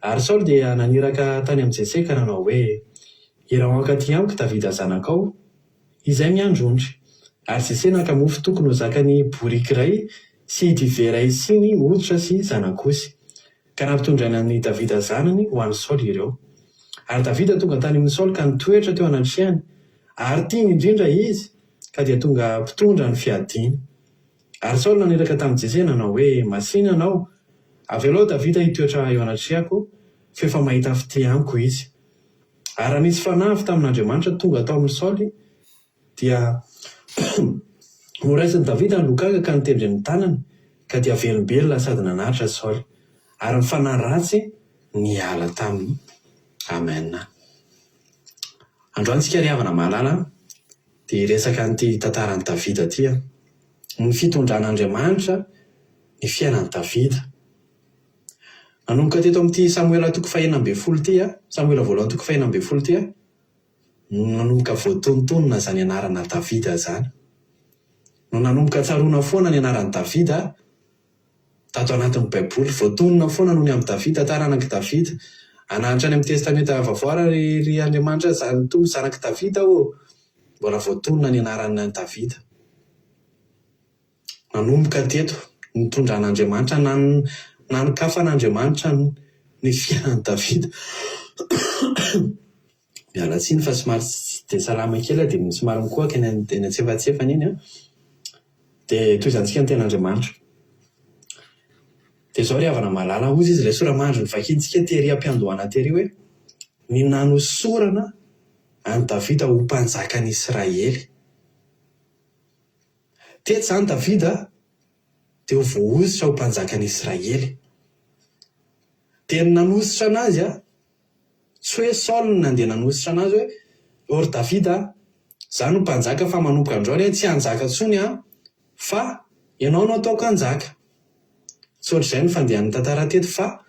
Ary Saoly dia naniraka tany amin'i Jese ka nanao hoe, Iraho hankaty amiko Davida zanakao, izay miandry ondry. Ary Jese naka mofo tokony ho zakan'ny boriky iray sy divay iray siny hoditra sy zanak'osy. Ka nampitondraina an'i Davida zanany ho an'i Saoly ireo. Ary Davida tonga tany amin'i Saoly ka nitoetra teo anatrehany, ary tiany indrindra izy, ka dia tonga mpitondra ny fiadiany. Ary Saoly naniraka tamin'i Jese nanao hoe, Masìna ianao, avelao Davida hitoetra eo anatrehako, fa efa mahita fitia amiko izy. Ary raha nisy fanahy avy tamin'Andriamanitra tonga tao amin'i Saoly, Dia noraisin'i Davida ny lokanga ka notendreny ny tanany, ka dia velombelona sady nanaritra Saoly. Ary ny fanahy ratsy niala taminy. Amen. Androany tsika ry havana mahalala dia hiresaka an'ity tantaran'i Davida ity an. Ny fitondran'Andriamanitra ny fiainan'i Davida. Nanomboka teto amin'ity Samoela toko fahenina ambinifolo ity an, Samoela voalohany toko fahenina ambinifolo ity an, no nanomboka voatonontonona izany anarana Davida izany. No nanomboka tsaroana foana ny anaran'i Davida tato anatin'ny Baiboly. Voatonona foana noho ny amin'i Davida, taranak'i Davida. Ana hatrany amin'ny Testamenta Vaovao ary, ry Andriamanitra, Tompo, zanak'i Davida ô! Mbola voatonona ny anaran'i Davida. Nanomboka teto, nitondran'Andriamanitra, nanokafan'Andriamanitra ny fiainan'i Davida. Miala tsiny fa somary tsy dia salama kely aho dia somary mikohaka eny eny antsefatsefany eny an. Dia tohizantsika ny tenin'Andriamanitra. Dia izao ry havana malala, hozy izy ilay sora-mandry novakintsika tery am-piandohana tery hoe, ny nanosorana an'i Davida ho mpanjakan'Israely. Teto izany Davida dia ho voahosotra ho mpanjakan'Israely. Dia ny nanositra anazy a, tsy hoe Saoly no nandeha nanositra anazy hoe, ô ry Davida a, za no mpanjaka fa manomboka androany aho tsy hanjaka intsony an, fa ianao no ataoko hanjaka. Tsy ohatr'izay ny fandehan'ny tantara teto fa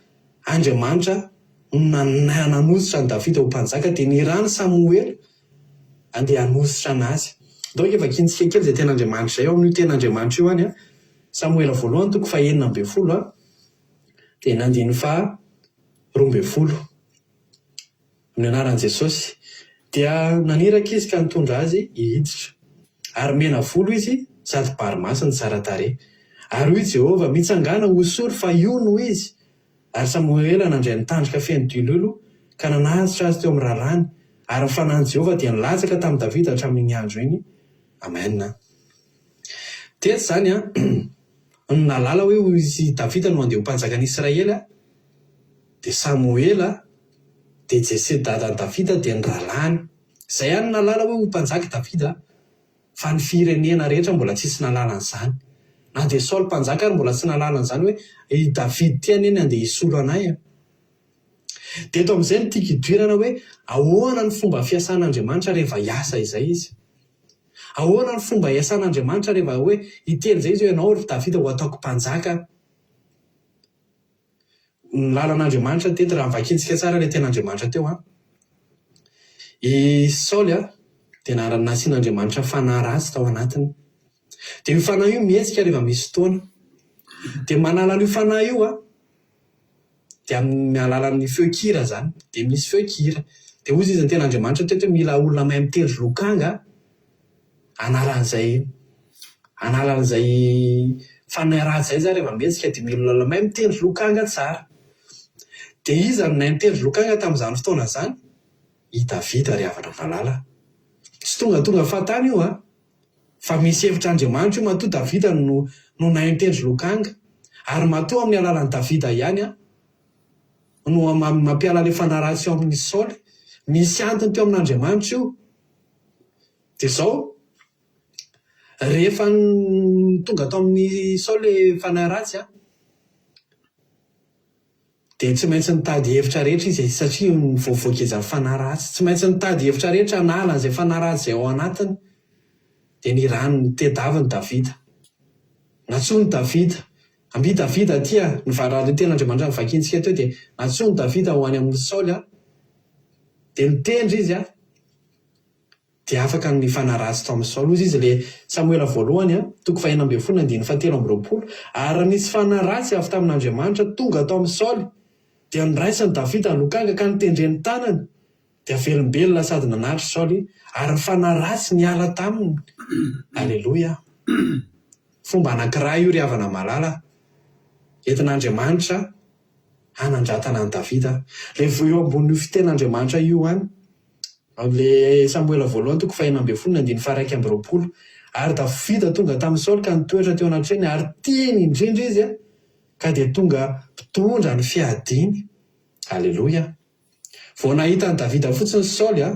Andriamanitra no nanositra an'i Davida ho mpanjaka dia nirahan'i Samoela andeha hanositra anazy. Ndao ange vakintsika kely izay tenin'Andriamanitra izay ao amin'io tenin'Andriamanitra io any an, Samoela voalohany toko fahenina ambin'ny folo an, dia ny andininy faha 12. Amin'ny anaran'i Jesosy. Dia naniraka izy ka nitondra azy hiditra. Ary mena volo izy sady bary maso no tsara tarehy. Ary hoy Jehovah, Mitsangàna, hosory, fa io no izy. Ary Samoela nandray ny tandroka feno diloilo ka nanatitra azy teo amin'ny rahalahiny. Ary ny fanahin'i Jehovah dia nilatsaka tamin'i Davida hatramin'iny andro iny. Amen. Teto izany an, no nahalala hoe ho izy Davida no handeha ho mpanjakan'i Israely, dia Samoela, dia Jese dadan'i Davida, dia ny rahalahiny. Izay ihany no nahalala hoe ho mpanjaka i Davida, fa ny firenena rehetra mbola tsisy nahalala an'izany. Na dia Saoly mpanjaka ary mbola tsy nahalala an'izany hoe i Davida ity anie no handeha hisolo anay. Dia eto amin'izay no tiako hidirana hoe ahoana ny fomba fiasan'Andriamanitra rehefa hiasa izay Izy. Ahoana ny fomba iasan'Andriamanitra rehefa hoe hiteny izay Izy hoe ianao ry Davida ho ataoko mpanjaka? Ny lalan'Andriamanitra teto raha vakintsika tsara ilay tenin'Andriamanitra teo an. I Saoly an, dia nasian'Andriamanitra fanahy ratsy tao anatiny. Dia io fanahy io mihetsika rehefa misy fotoana. Dia manala an'io fanahy io an, dia amin'ny alalan'ny feon-kira izany, dia misy feon-kira. Dia hozy izy ny tenin'Andriamanitra teto hoe mila olona mahay mitendry lokanga hanala an'izay hanala an'izay fanahy ratsy izay izany rehefa mihetsika dia mila olona mahay mitendry lokanga tsara. Dia iza no nahay nitendry lokanga tamin'izany fotoana izany? I Davida ry havana malala. Tsy tongatonga fahatany io an! Fa misy hevitr'Andriamanitra io matoa Davida no no nahay nitendry lokanga, ary matoa amin'ny alalan'i Davida ihany no mampiala ilay fanahy ratsy eo amin'i Saoly. Misy antony teo amin'Andriamanitra io. Dia izao, rehefa tonga tao amin'i Saoly ilay fanahy ratsy, Dia tsy maintsy nitady hevitra rehetra izy satria voavoagejan'ny fanahy ratsy. Tsy maintsy nitady hevitra rehetra hanala an'izay fanahy ratsy izay ao anatiny. Dia nirahiny nitedaviny Davida. Nantsoiny Davida. Amby Davida aty a! Ny raha ilay tenin'Andriamanitra novakintsika teo dia nantsoiny Davida ho any amin'i Saoly a! Dia nitendry izy a! Dia afaka ny nifanaratsy tao amin'i Saoly. Hoy izy, ilay Samoela voalohany, toko fahenina ambin'ny folo, andininy fahatelo amby 20, Ary raha nisy fanahy ratsy avy tamin'Andriamanitra tonga tao amin'i Saoly, dia noraisin'i Davida ny lokanga ka notendreny tanany, dia velombelona sady nanatry Saoly, ary ny fanahy ratsy niala taminy. Aleloia! Fomba anankiray io, ry havana malala, entin'Andriamanitra hanandratana an'i Davida. Ilay voa eo ambonin'io fitenin'Andriamanitra io ihany. Amin'ilay Samoela voalohany toko fahenina ambin'ny folo ny andininy faha-21. Ary Davida tonga tamin'i Saoly ka nitoetra teo anatrehany, ary tiany indrindra izy, ka dia tonga mpitondra ny fiadiany. Aleloia! Vao nahita an'i Davida fotsiny Saoly,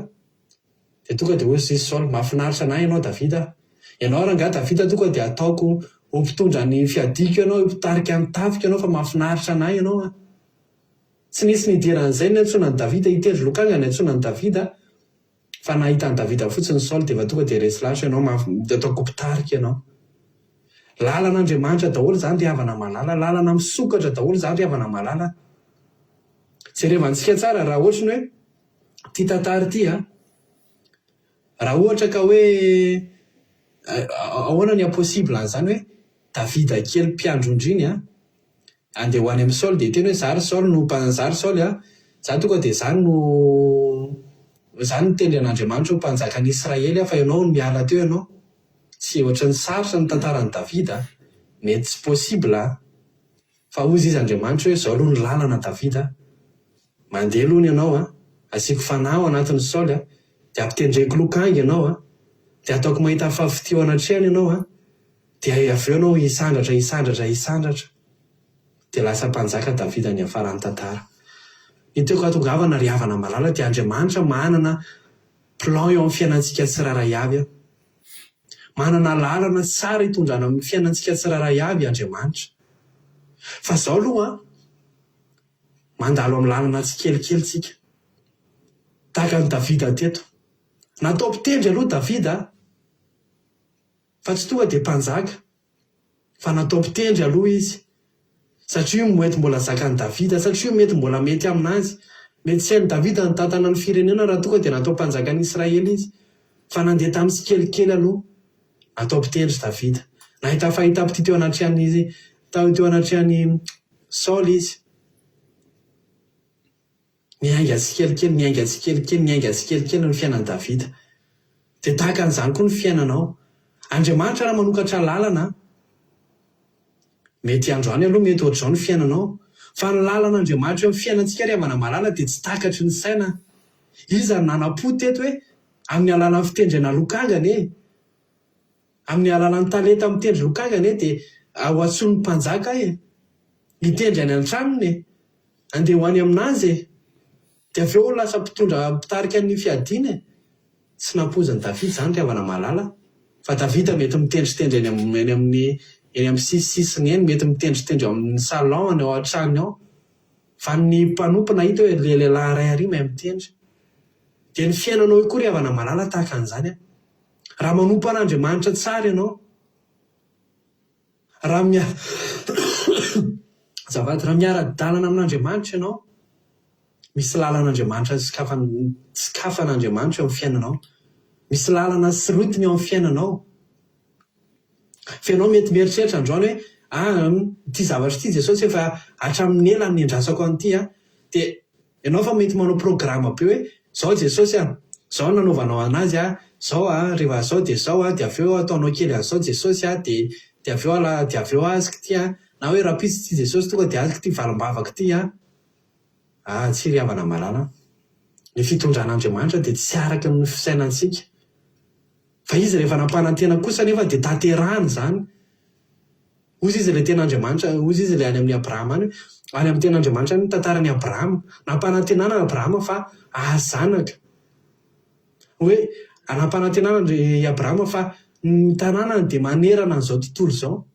dia tonga dia hoy izy, Saoly, Mahafinaritra an'ahy ianao, Davida. Ianao rangahy Davida tonga dia ataoko ho mpitondra ny fiadiako ianao, ho mpitarika ny tafiko ianao, fa mahafinaritra an'ahy ianao. Tsy nisy nidiran'izay niantsoana an'i Davida hitendry lokanga niantsoana an'i Davida, fa nahita an'i Davida fotsiny Saoly dia efa tonga dia resy lahatra ianao mafy dia ataoko mpitarika ianao. Lalan'Andriamanitra daholo izany ry havana malala, lalana misokatra daholo izany ry havana malala. Jerevantsika tsara raha ohatry ny hoe ity tantara ity an, raha ohatra ka hoe ahoana ny haha-possible an'izany hoe Davida kely mpiandry ondry iny an, Andeha ho any amin'i Saoly dia hiteny hoe, Za ry Saoly no mpa, za ry Saoly a, za tonga dia za no, za no nitendry an'Andriamanitra ho mpanjakan'i Israely aho fa ianao no miala teo ianao. Tsy ohatran'ny sarotra ny tantaran'i Davida a, mety tsy possible a, fa hozy izy Andriamanitra hoe zao aloha ny lalana Davida a, mandeha aloha ianao a, asiako fanahy ao anatin'i Saoly a, dia ampitendreko lokanga ianao a, dia ataoko mahita fahafitia eo anatrehany ianao a, Dia avy eo ianao hisandratra, hisandratra, hisandratra. Dia lasa mpanjaka Davida niafaran'ny tantara. Ny tiako hatongavana ry havana malala dia Andriamanitra manana plan eo amin'ny fiainantsika tsirairay avy. Manana lalana tsara hitondrana amin'ny fiainantsika tsirairay avy Andriamanitra. Fa zao aloha an! Mandalo amin'ny lalana tsikelikely tsika. Tahaka an'i Davida teto. Natao mpitendry aloha Davida fa tsy tonga dia mpanjaka. Fa natao mpitendry aloha izy. Satria io mety mbola zakan'i Davida, satria io mety mbola mety aminazy. Mety tsy hain'i Davida nitantana ny firenena raha tonga dia natao mpanjakan'i Israely izy. Fa nandeha tamin'ny tsikelikely aloha. Natao mpitendry Davida. Nahita fahitam-pitia teo anatrehan'i teo anatrehan'i Saoly izy. Niainga tsikelikely, niainga tsikelikely, niainga tsikelikely ny fiainan'i Davida. Dia tahaka an'izany koa ny fiainanao. Andriamanitra raha manokatra lalana, mety androany aloha mety ohatr'izao ny fiainanao, fa ny lalan'Andriamanitra eo amin'ny fiainantsika ry havana malala dia tsy takatry ny saina. Iza no nanam-po teto hoe amin'ny alalan'ny fitendrena lokanga anie, Amin'ny alalan'ny talenta mitendry lokanga anie dia ho antsoin'ny mpanjaka e! Hitendry any an-tranony e! Andeha ho any aminazy e! Dia avy eo ho lasa mpitondra mpitarika ny fiadiana e! Tsy nampoizin'i Davida izany ry havana malala fa Davida mety mitendritendry eny amin'ny eny amin'ny eny amin'ny sisisisiny eny, mety mitendritendry ao amin'ny salon any ao an-tranony ao fa ny mpanompo nahita hoe ilay lehilahy iray ary mahay mitendry. Dia ny fiainanao io koa ry havana malala tahaka an'izany an! Raha manompo an'Andriamanitra tsara ianao, raha mia azafady, raha miara-dalana amin'Andriamanitra ianao, misy lalan'Andriamanitra sokafan- sokafan'Andriamanitra eo amin'ny fiainanao. Misy lalana sy route-ny eo amin'ny fiainanao. Fa ianao mety mieritreritra androany hoe, ah, ity zavatra ity Jesosy efa hatramin'ny ela no niandrasako an'ity an. Dia Ianao fa mety manao programme be hoe zao Jesosy a, zao no nanaovanao anazy a, zao a, rehefa zao dia zao a, dia avy eo ataonao kely an'izao Jesosy a, dia dia avy eo ala dia avy eo azoko ity a, na hoe rahampitso ity Jesosy tonga dia azoko ity valim-bavaka ity a. Ah tsia ry havana malala a. Ny fitondran'Andriamanitra dia tsy araka ny fisainantsika. Fa Izy rehefa nampanantena kosa anefa dia tanterahiny izany. Hozy izy ilay tena Andriamanitra, hozy izy ilay any amin'i Abrahama any hoe, any amin'ny tena Andriamanitra any ny tantaran'i Abrahama. Nampanantenana Abrahama fa hahazo zanaka. Hoe, nampanantenana i Abrahama fa ny taranany dia manerana an'izao tontolo izao.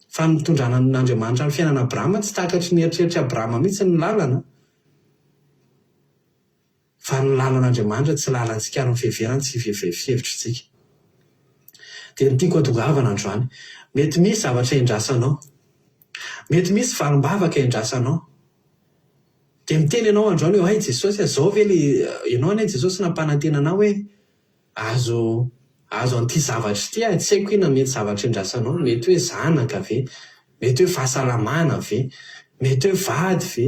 Fa ny nitondrana an'Andriamanitra ny fiainan'i Abrahama tsy takatry ny eritreritr'i Abrahama mihitsy ny lalana. Fa ny lalan'Andriamanitra tsy lalantsika ary ny fiheverany tsy fihevitritsika. Dia ny tiako hatongavana androany, mety misy zavatra endrasanao. Mety misy valim-bavaka endrasanao. Dia miteny ianao androany hoe, hay Jesosy a, zao ve le, ianao anie Jesosy nampanantena anah hoe azo azo an'ity zavatra ity aho, tsy haiko inona mety zavatra endrasanao, mety hoe zanaka ve, mety hoe fahasalamana ve, mety hoe vady ve,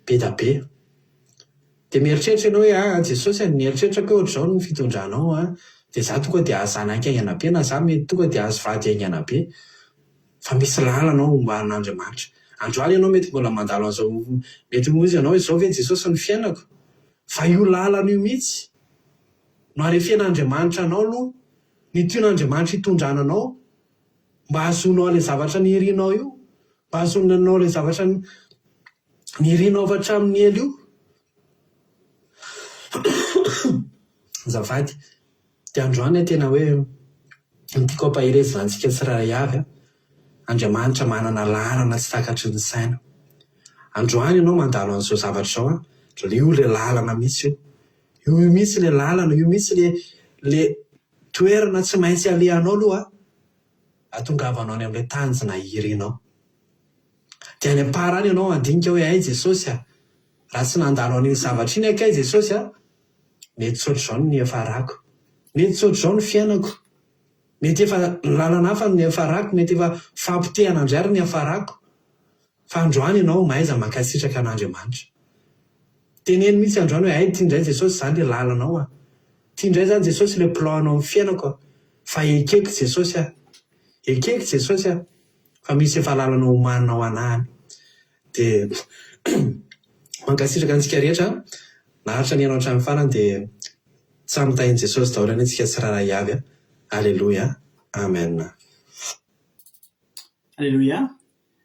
be da be. Dia mieritreritra ianao hoe aa Jesosy a, nieritreritrako hoe ohatr'izao ny fitondranao a, dia za tonga dia azo zanaka haingana be na za mety tonga dia azo vady haingana be. Fa misy lalana ao omban'Andriamanitra. Androany ianao mety mbola mandalo an'izao, mety hozy ianao hoe izao ve Jesosy ny fiainako? Fa io lalana io mihitsy no arefen'Andriamanitra anao aloha, ny tian'Andriamanitra hitondrana anao mba hahazoanao an'ilay zavatra nirinao io, mba hahazoanao ilay zavatra Nirinao avy hatramin'ny ela io. Azafady. Dia androany aho tena hoe ny tiako hampaherezana antsika tsirairay avy an, Andriamanitra manana laharana tsy takatry ny saina. Androany ianao mandalo an'izao zavatra izao an, io ilay lalana mihitsy io. Io mihitsy ilay lalana, io mihitsy ilay ilay toerana tsy maintsy alehanao aloha hahatongavanao any amin'ilay tanjona irinao. Dia any am-para any ianao handinika hoe hay Jesosy a! Raha tsy nandalo an'iny zavatra iny aho kay Jesosy a! Mety tsy ohatr'izao ny niafarako. Mety tsy ohatr'izao ny fiainako. Mety efa lalana hafa ny niafarako, mety efa fampotehana indray ary ny niafarako. Fa androany ianao mahaiza mankasitraka an'Andriamanitra. Teneno mihitsy androany hoe hay ity indray Jesosy izany ilay lalanao a! Ity indray izany Jesosy ilay plan-nao amin'ny fiainako a! Fa ekeko Jesosy a! Ekeko Jesosy a! Fa misy efa lalana omanina ho anah any. Dia mankasitraka antsika rehetra naharitra nihaino hatramin'ny farany dia samy tahin'i Jesosy daholo anie tsika tsirairay avy a. Aleloia. Amen. Aleloia.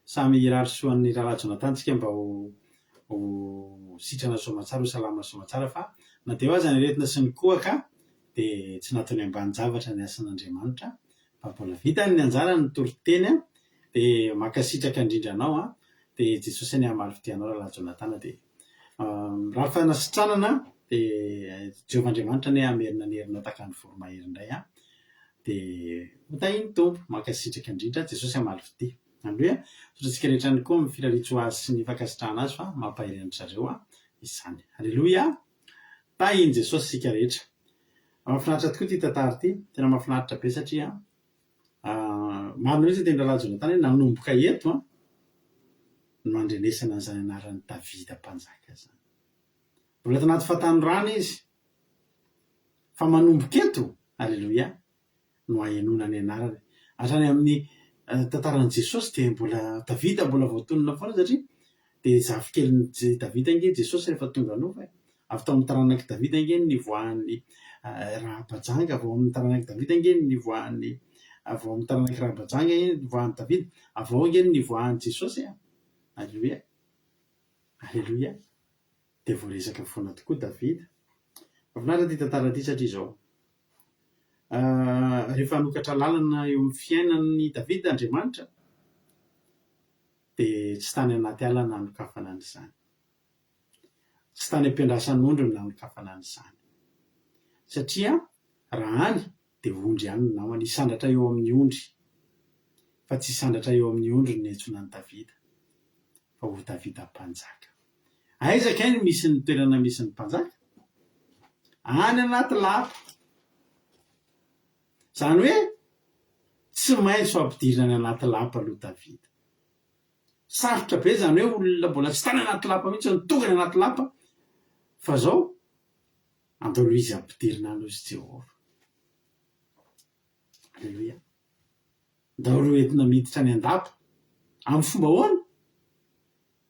Samy hirary soa an'i Rahalahy Jonathan tsika mba ho ho sitrana soamatsara, ho salama soamatsara fa na dia eo aza ny aretina sy ny kohaka dia tsy nataony ambanin-javatra ny asan'Andriamanitra Fa mbola vitany ny anjarany ny toriteny an, dia mankasitraka indrindra anao an. Dia Jesosy anie hamaly fitia anao Rahalahy Jonatana dia mirary fanasitranana dia Jehovah Andriamanitra anie hamerina ny herinao tahaka ny voromahery indray an. Dia ho tahin'ny Tompo. Mankasitraka indrindra. Jesosy hamaly fitia. Aleloia. Misaotra antsika rehetra ihany koa amin'ny firariantsoa azy sy ny fankasitrahana azy fa mampahery an-dry zareo izany. Aleloia. Tahin'i Jesosy isika rehetra. Mahafinaritra tokoa ity tantara ity. Tena mahafinaritra be satria marina mihitsy ny tenin'i Rahalahy Jonathan hoe nanomboka eto no andrenesana an'izany anaran'i Davida mpanjaka izany. Mbola tanaty fahatanorana izy fa manomboka eto, aleloia, no ahenoana ny anarany. Hatrany amin'ny tantaran'i Jesosy dia mbola Davida mbola voatonona foana satria dia zafikelin'i Davida ange Jesosy rehefa tonga nofo e. Avy tao amin'ny taranak'i Davida ange no nivoahan'ny Rahabajanga, avy ao amin'ny taranak'i Davida ange no nivoahan'ny, avy ao amin'ny taranak'i Rahabajanga ange no nivoahan'i Davida, avy ao ange no nivoahan'i Jesosy e. Aleloia. Aleloia. Dia voaresaka foana tokoa Davida. Mahafinaritra ity tantara ity satria izao. Rehefa hanokatra lalana eo amin'ny fiainan'i Davida Andriamanitra, dia tsy tany anaty ala nanokafana an'izany. Tsy tany am-piandrasan'ondry no nanokafana an'izany. Satria raha any dia ondry ihany no namany, hisandratra eo amin'ny ondry. Fa tsy hisandratra eo amin'ny ondry no niantsoana an'i Davida, fa ho Davida mpanjaka. Aiza kay no misy ny toerana misy ny mpanjaka? Any anaty lapa. Izany hoe tsy maintsy ho ampidirina any anaty lapa aloha Davida. Sarotra be izany hoe olona mbola tsy tany anaty lapa mihitsy no tonga any anaty lapa fa izao andao aloha izy ampidirina any hozy Jehovah. Aleloia. Ndao aloha entina miditra any an-dapa. Amin'ny fomba ahoana?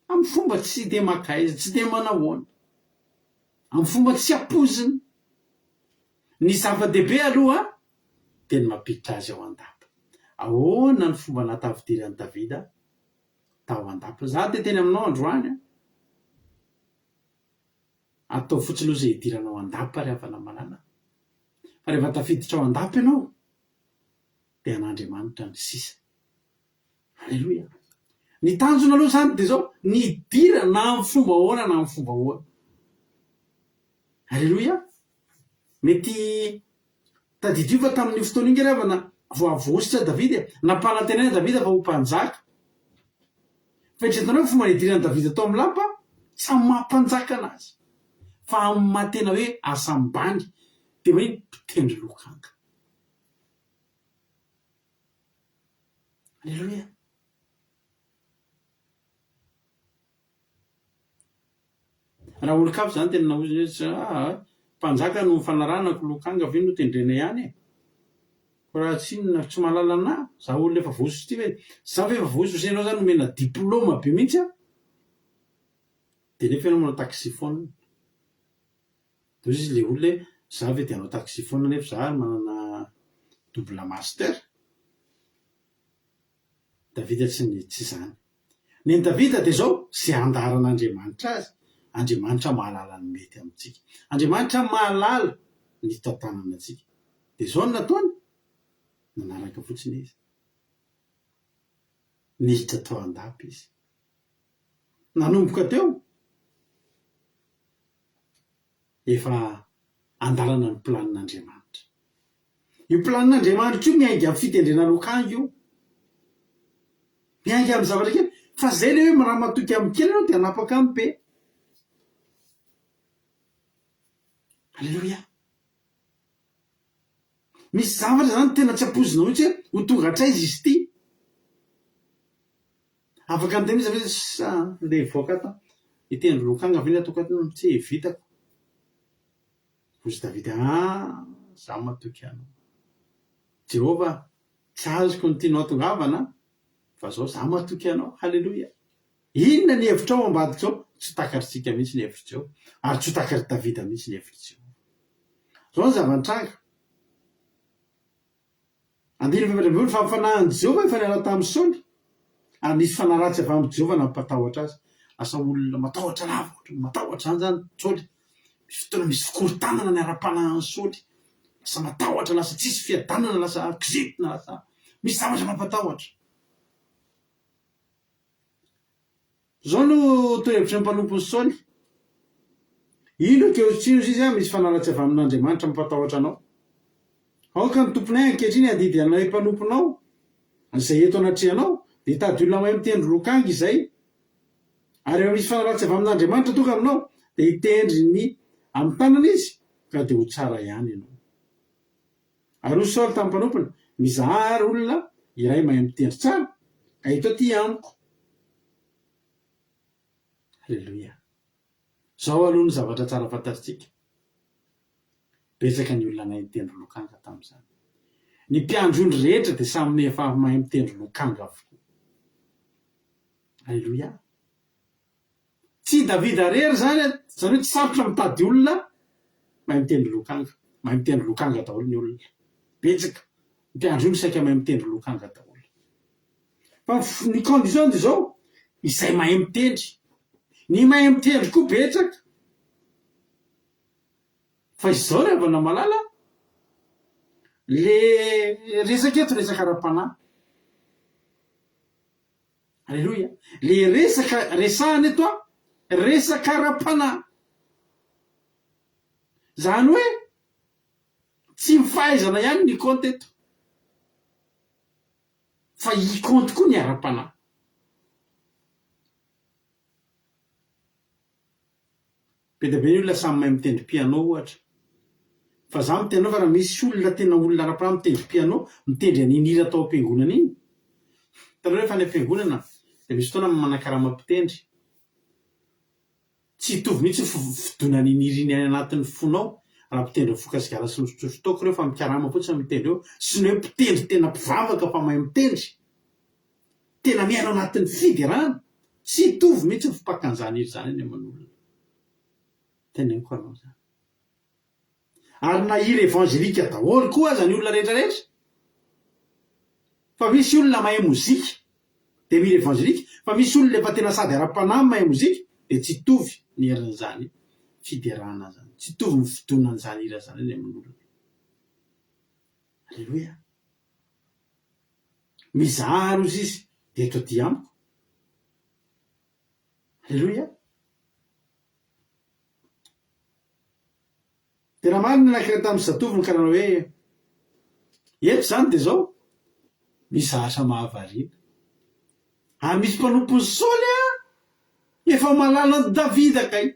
Amin'ny fomba tsy dia mankaiza, tsy dia manahoana. Amin'ny fomba tsy ampoizina. Ny zava-dehibe aloha dia ny mampiditra azy ao an-dapa. Ahoana ny fomba nahatafidiran'i Davida tao an-dapa? Izaho te hiteny aminao androany an, ataovy fotsiny aloha izay hidiranao an-dapa ry havana malala. Fa rehefa tafiditra ao an-dapa ianao, dia an'Andriamanitra ny sisa. Aleloia. Ny tanjona aloha izany dia izao, ny hidirana na amin'ny fomba ahoana na amin'ny fomba ahoana. Aleloia. Mety tadidio fa tamin'io fotoana io nge ry havana vao avosotra Davida e. Nampanantenaina Davida fa ho mpanjaka. Fa eritreretinareo ny fomba nidiran'i Davida tao amin'ny lapa? Tsy amin'ny maha mpanjaka anazy, fa amin'ny maha tena hoe asa ambany, dia hoe mpitendry lokanga. Aleloia. Raha olon-kafa izany tena nahozy hoe tsy ah, mpanjaka no nifanarahana ko lokanga ve no tendrena ihany e? Ko raha tsy inona tsy mahalala anà, za olona efa voahosotra ity ve? Za ve efa voahosotra sy ianao zany nomena diploma be mihitsy an? Dia nefa ianao manao taxiphone. Dia hoy izy ilay olona hoe za ve dia hanao taxiphone nefa za ary manana double master? Davida tsy ny tsy izany. Ny an'i Davida dia izao, izay andaharan'Andriamanitra azy, Andriamanitra mahalala ny mety amintsika. Andriamanitra mahalala ny hitantanana antsika. Dia izao no nataony, nanaraka fotsiny izy. Niditra tao an-dapa izy. Nanomboka teo, efa andalana ny planin'Andriamanitra. Io planin'Andriamanitra io miainga amin'ny fitendrena lokanga io. Miainga amin'ny zavatra kely. Fa zay le hoe raha matoky amin'ny kely ianao dia hanapaka amin'ny be. Aleloia. Misy zavatra zany tena tsy ampoizinao mihitsy hoe ho tonga hatraiza izy ity. Afaka miteny mihitsy ve hoe sa ndeha hivoaka ato aho, hitendry lokanga ve ny ataoko ato, tsy vitako. Hozy Davida, Ah, izaho matoky anao. Jehovah, tsy azoko ny tianao hatongavana, fa izao izaho matoky anao. Haleloia! Inona ny hevitrao ambadika ao? Tsy takatr'isika mihitsy ny hevitr'i Jehovah, ary tsy ho takatr'i Davida mihitsy ny hevitr'i Jehovah. Izao ny zava-nitranga. Andininy 14, Fa ny fanahin'i Jehovah efa niala tamin'i Saoly, ary nisy fanahy ratsy avy amin'i Jehovah nampatahotra azy. Lasa olona matahotra lava, ohatran'ny matahotra izany izany Saoly. Misy fotoana misy fikorontanana ny ara-panahin'i Saoly. Lasa matahotra, lasa tsisy fiadanana, lasa kizitina, lasa misy zavatra mampatahotra. Izao no torohevitry ny mpanompon'i Saoly, Indro ankehitriny, hoy izy, misy fanahy ratsy avy amin'Andriamanitra mampatahotra anao. Aoka ny tomponay ankehitriny handidy anay mpanomponao, izay eto anatrehanao, dia hitady olona mahay mitendry lokanga izay. Ary rehefa misy fanahy ratsy avy amin'Andriamanitra tonga aminao, dia hitendry ny amin'ny tanana izy, ka dia ho tsara ihany ianao. Ary hoy Saoly tamin'ny mpanompony, Mizahà àry olona iray mahay mitendry tsara, ka ento atỳ amiko. Haleloia! Izao aloha no zavatra tsara fantatritsika, Betsaka ny olona nahay nitendry lokanga tamin'izany. Ny mpiandry ondry rehetra dia samy efa mahay mitendry lokanga avokoa. Aleloia! Tsy i Davida irery izany, izany hoe tsy sarotra mitady olona mahay mitendry lokanga. Mahay mitendry lokanga daholo ny olona. Betsaka. Ny mpiandry ondry saika mahay mitendry lokanga daholo. Fa ny condition dia izao, izay mahay mitendry. Ny mahay mitendry koa betsaka. Fa izao ry havana malala, le resaka eto resaka ara-panahy. Aleloia. Le resaka resahana eto an, resaka ara-panahy. Izany hoe tsy ny fahaizana ihany ny compte eto. Fa hi-compte koa ny ara-panahy. Be dia be ny olona samy mahay mitendry piano ohatra. Fa za miteny anao fa raha misy olona tena olona ara-panahy mitendry piano, mitendry an'iny hira tao am-piangonana iny, hitanareo rehefa any am-piangonana dia misy fotoana manakarama mpitendry. Tsy hitovy mihitsy ny fidonan'iny hira iny any anatin'ny fonao raha mpitendry mifoka sigara sy misotrosotro toaka ireo fa mikarama fotsiny mitendry eo sy ny hoe mpitendry tena mpivavaka fa mahay mitendry. Tena miaina ao anatin'ny fiderana. Tsy hitovy mihitsy ny fipakan'izany hira izany any aman'olona. Teneniko anao izany. Ary na hira evangelika daholo koa aza ny olona rehetra rehetra. Fa misy olona mahay mozika dia mihira evangelika, fa misy olona efa tena sady ara-panahy no mahay mozika dia tsy hitovy ny herin'izany fiderana izany. Tsy hitovy ny fidonan'izany hira izany any amin'olona. Aleloia. Mizaha ary hozy izy dia eto aty amiko. Aleloia. Tena marina ny anankiray tamin'ny zatovony ka nanao hoe, Eto izany dia izao, misy zavatra mahavariana. Ary misy mpanompon'i Saoly efa mahalala an'i Davida kay.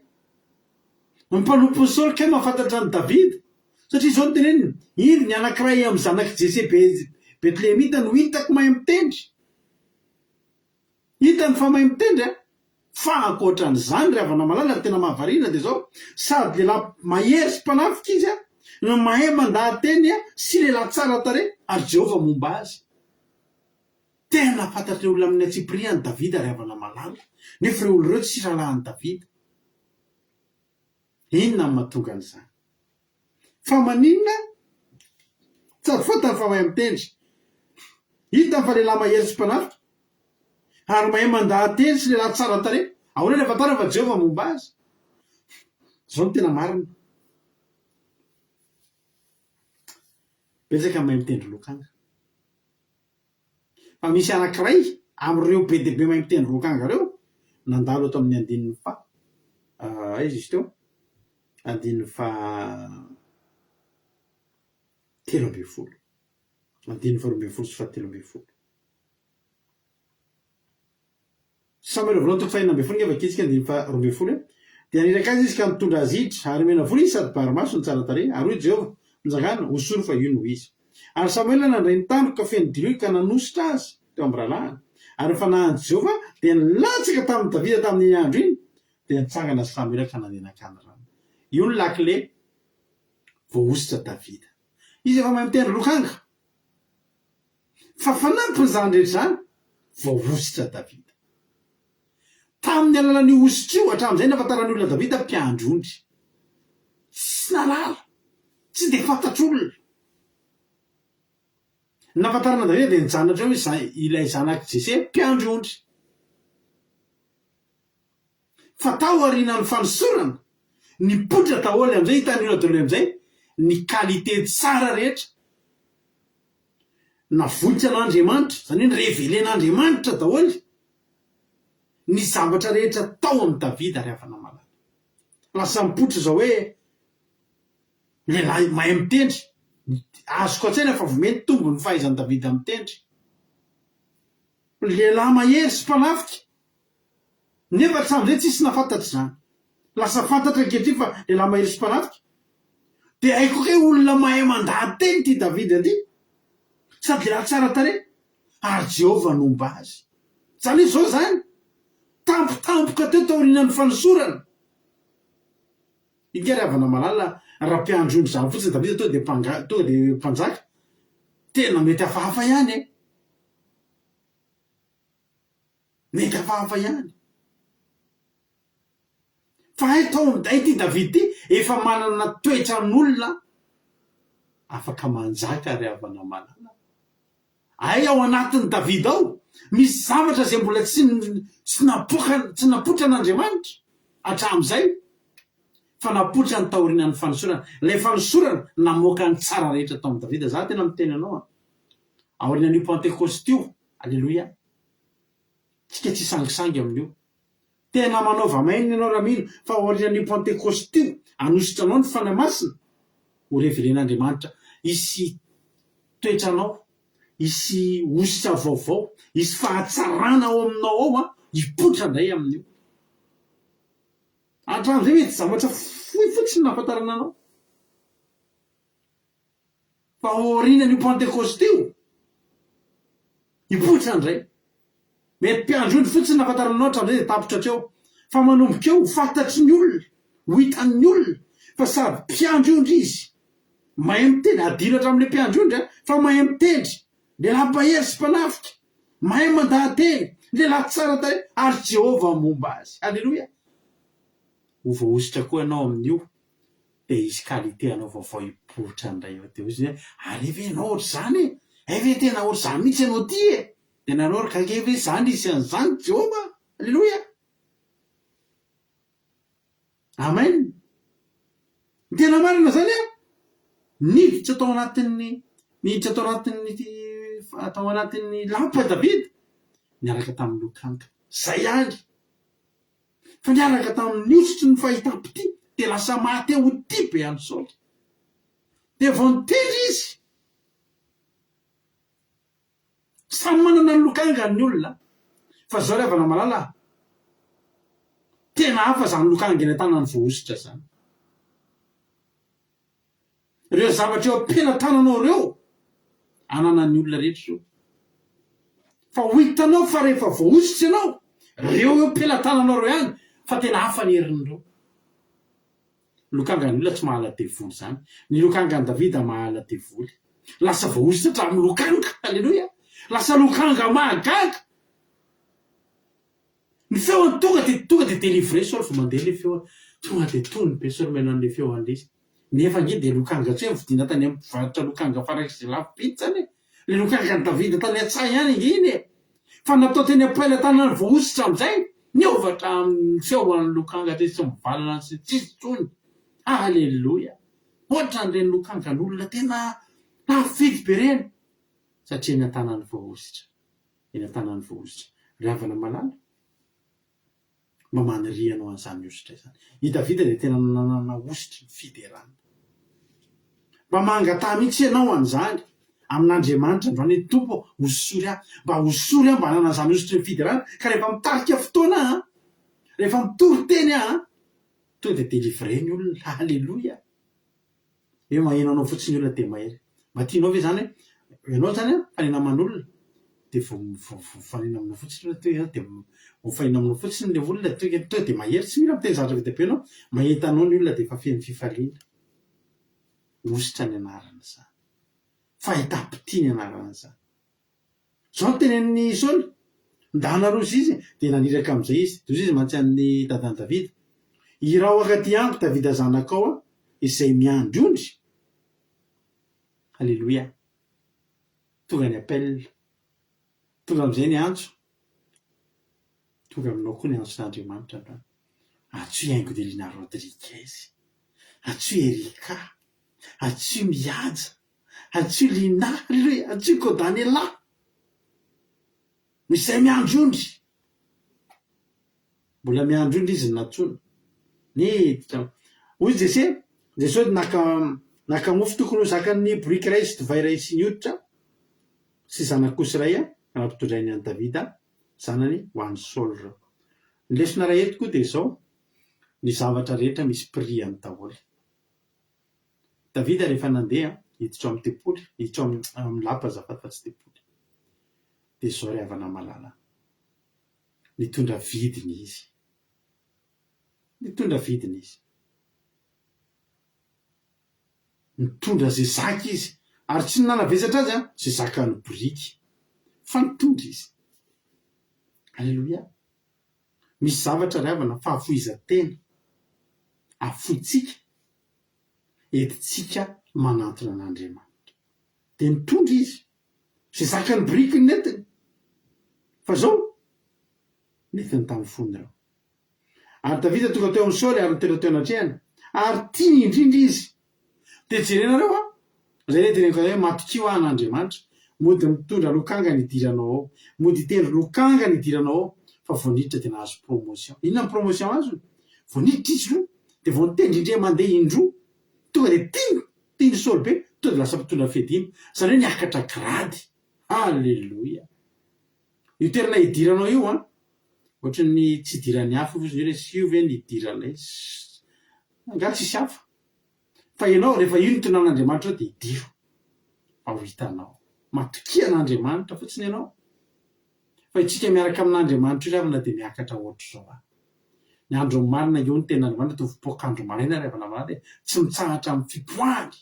Ny mpanompon'i Saoly kay mahafantatra an'i Davida. Satria izao no teneniny, Indro ny anankiray amin'ny zanak'i Jese Betlehemita no hitako mahay mitendry. Hitany fa mahay mitendry an! Fa ankoatra an'izany ry havana malala, ny tena mahavariana dia izao, sady lehilahy mahery sy mpanafika izy an, no mahay mandaha-teny sy lehilahy tsara tarehy, ary Jehovah momba azy. Tena fantatr'ireo olona amin'ny antsipiriany Davida ry havana malala, nefa ireo olona ireo tsy rahalahin'i Davida. Inona no mahatonga an'izany? Fa maninona? Sady fantany fa mahay mitendry. Hitany fa lehilahy mahery sy mpanafika, ary mahay mandaha-teny sy lehilahy tsara tarehy. Ahoana no ahafantarany fa Jehovah momba azy? Izao no tena marina. Betsaka ny mahay mitendry lokanga. Fa misy anankiray amin'ireo be dia be mahay mitendry lokanga ireo nandalo ato amin'ny andininy faha, aiza izy teo? Andininy faha 13. Andininy faha 12 sy faha 13. Samoela voalohany toko fahenina ambin'ny folo nge vakitsika andininy faha 12 hoe, Dia naniraka azy izy ka nitondra azy hiditra, ary mena volo izy sady bary maso no tsara tarehy, ary hoy Jehovah, Mitsangàna, hosory fa io no izy. Ary Samoela nandray ny tandroka feno diloilo ka nanosotra azy teo amin'ny rahalahiny. Ary ny fanahin'i Jehovah dia nilatsaka tamin'i Davida tamin'iny andro iny, dia nitsangana Samoela ka nandeha nankany Rama. Io ny lakile voahosotra Davida. Izy efa mahay mitendry lokanga. Fa fanampin'izany rehetra izany, voahosotra Davida. Tamin'ny alalan'io hosotra io, hatramin'izay nahafantaran'ny olona Davida mpiandry ondry. Tsy nahalala, tsy dia fantatr'olona. Ny nahafantarana an'i Davida dia nijanona hatreo izy, ilay zanak'i Jese mpiandry ondry. Fa tao aorianan'ny fanosorana, nipoitra daholo amin'izay, hitan'ny olona daholo amin'izay ny qualité tsara rehetra navoitran'Andriamanitra, izany hoe ni-reveler-n'Andriamanitra daholo. Ny zavatra rehetra tao amin'i Davida ry havana malala. Lasa mipoitra izao hoe lehilahy mahay mitendry. Azoko an-tsaina fa vao mety hitombo ny fahaizan'i Davida mitendry. Lehilahy mahery sy mpanafika. Nefa hatramin'izay tsisy nahafantatra izany. Lasa fantatra ankehitriny fa lehilahy mahery sy mpanafika. Dia haiko kay olona mahay mandaha-teny ity Davida ity. Sady lehilahy tsara tarehy. Ary Jehovah nomba azy. Izany hoe izao izany, tampotampoka teo taorianan'ny fanosorana. Ingahy ry havana malala, raha mpiandry ondry izany fotsiny Davida tonga dia mpanga, tonga dia mpanjaka. Tena mety hafahafa ihany e. Mety hafahafa ihany. Fa hay tao amin'ny hay ity Davida ity efa manana toetran'olona afaka manjaka ry havana malala. Hay ao anatin'i Davida ao misy zavatra izay mbola tsy tsy napoaka tsy napotran'Andriamanitra hatramin'izay fa napotrany taorianan'ny fanosorana. Ilay fanosorana namoaka ny tsara rehetra tao amin'i Davida. Za tena miteny anao an. Aorianan'io Pantekosta io, Aleloia. Tsika tsy hisangisangy amin'io. Tena manaova amen ianao raha mino fa aorian'io Pantekosta io, hanositra anao ny Fanahy Masina, ho revelen'Andriamanitra, hisy toetranao, hisy hosotra vaovao, hisy fahatsarana ao aminao ao an, hipoitra indray amin'io. Hatramin'izay mety zavatra fohy fotsiny nahafantarana anao. Fa aorianan'io Pantekosta io, hipoitra indray. Mety mpiandry ondry fotsiny nahafantarana anao hatramin'izay dia tapitra hatreo. Fa manomboka eo, ho fantatry ny olona, ho hitan'ny olona fa sady mpiandry ondry izy, mahay miteny, adino hatramin'ilay mpiandry ondry an, fa mahay mitendry, lehilahy mpahery sy mpanafika, mahay mandaha-teny, lehilahy tsara tarehy, ary Jehovah momba azy. Haleloia! Ho voahosotra koa ianao amin'io. dia hisy qualité anao vaovao hipoitra indray eo, dia hoy izy hoe ary ve ianao ohatr'izany e? Hay ve tena ohatr'izany mihitsy ianao ity e? Dia nareo ry gaga ve izany hisy an'izany Jehovah? Aleloia! Amen! Ny tena marina izany an, niditra tao anatin'ny niditra tao anatin'ny tao anatin'ny lapa Davida niaraka tamin'ny lokanga. Izay ihany. Fa niaraka tamin'ny hosotry ny fahitam-pitia dia lasa maha-te ho tia be an'i Saoly. Dia vao nitendry izy. Samy manana ny lokangany ny olona. Fa izao ry havana malala a! Tena hafa izany lokanga eny an-tanan'ny voahosotra izany. Ireo zavatra eo am-pelatananao ireo, ananan'ny olona rehetra ireo. Fa ho hitanao fa rehefa voahosotra ianao, ireo eo am-pelatananao ireo ihany, fa tena hafa ny herin'ireo. Lokangan'ny olona tsy mahala devoly izany. Ny lokangan'i Davida mahala devoly. Lasa voahosotra hatramin'ny lokanga. Aleloia! Lasa lokanga mahagaga. Ny feony tonga dia tonga dia délivrer Saoly vao mandeha ilay feo tonga dia tony be Saoly mihaino an'ilay feo an'ilay izy. Nefa ange dia lokanga tsy hoe novidiana tany amin'ny mpivarotra lokanga farak'izay lafo vidy izany e! Ilay lokangan'i Davida tany an-tsaha ihany ange iny e! Fa natao teny am-pelatanana voahosotra amin'izay, niova hatramin'ny feo an'ny lokanga tetsy tsy mivalana sy ny sisa intsony. Aleloia! Ohatran'ireny lokangan'olona tena lafo vidy be ireny satria eny an-tanan'ny voahosotra. eny an-tanan'ny voahosotra. Ry havana malala, mba maniria hanao an'izany hosotra izany. I Davida dia tena nanana hosotry ny fiderana. Mba mangataha mihitsy ianao an'izany amin'Andriamanitra androany hoe, Tompo ô, hosory aho. Mba hosory aho mba hanana an'izany hosotry ny fiderana, ka rehefa mitarika fotoana aho, rehefa mitory teny aho, tonga dia délivrer ny olona. Aleloia! Hoe maheno anao fotsiny ny olona dia mahery. Mba tianao ve izany hoe ianao izany an, mifanena aman'olona dia vao vao mifanena aminao fotsiny olona toy dia mifanena aminao fotsiny ilay olona tonga tonga dia mahery, tsy mila miteny zavatra be dia be ianao, mahita anao ny olona dia efa feno fifaliana. Hosotra ny anaran'izany. Fahitam-pitia ny anaran'izany. Izao no tenenin'i Saoly, Ndana roso izy, dia naniraka amin'izay izy. Dia hoy izy mantsy an'i dadan'i Davida, Iraho hankaty amiko Davida zanakao aho, izay miandry ondry. Aleloia! Tonga ny appel. Tonga amin'izay ny antso. Tonga aminao koa ny antson'Andriamanitra androany. Antsoy Haingo Delina Rodriguez. Antsoy Ericka. Antsoy Mihaja. Antsoy Lina, aleloia, antsoy Kodanela. Izay miandry ondry. Mbola miandry ondry izy no nantsoina. Niditra. Hoy Jese, Jesosy naka naka mofo tokony ho zakan'ny boriky iray sy divay iray sy ny hoditra sy zanak'osy iray ka nampitondrainy an'i Davida zanany ho an'i Saoly ireo. Ny lesona iray eto koa dia izao, ny zavatra rehetra misy prix-ny daholo. Davida rehefa nandeha hiditra ao amin'ny tempoly, hiditra ao amin'ny lapa azafady fa tsy tempoly, dia izao ry havana malala, nitondra vidiny izy. Nitondra vidiny izy. Nitondra izay zaka izy. Ary tsy ny nanavesatra azy an, izay zakan'ny boriky. Fa nitondra izy. Aleloia. Misy zavatra ry havana fahafoizan-tena afointsika, entintsika manantona an'Andriamanitra. Dia nitondra izy. Izay zakan'ny boriky no nentiny. Fa izao, nentiny tamin'ny fony ireo. Ary Davida tonga teo amin'i Saoly ary nitoetra teo anatrehany, ary tiany indrindra izy. Dia jerenareo an! Izay ilay teneniko anareo hoe matokia hoa an'Andriamanitra, mody mitondra lokanga ny hidiranao ao, mody hitendry lokanga ny hidiranao ao, fa vao niditra dia nahazo promotion. Inona ny promotion azony? Vao niditra izy aloha, dia vao nitendry indray mandeha indroa, tonga dia tiany, tian'i Saoly be, tonga dia lasa mpitondra fiadiana. Izany hoe niakatra grady. Aleloia! Io toerana hidiranao io an, ohatran'ny tsy idiran'ny hafa io fotsiny hoe resy io ve ny hidiranay, angaha tsisy hafa? Fa ianao rehefa io no tonan'Andriamanitra eo dia idiro fa ho hitanao. Matokia an'Andriamanitra fotsiny ianao. Fa itsika miaraka amin'Andriamanitra io ry havana dia miakatra ohatr'izao an. Ny andron'ny marina eo ny tenin'Andriamanitra toa fipoak'andro maraina ry havana malala e, tsy mitsahatra amin'ny fipoahany,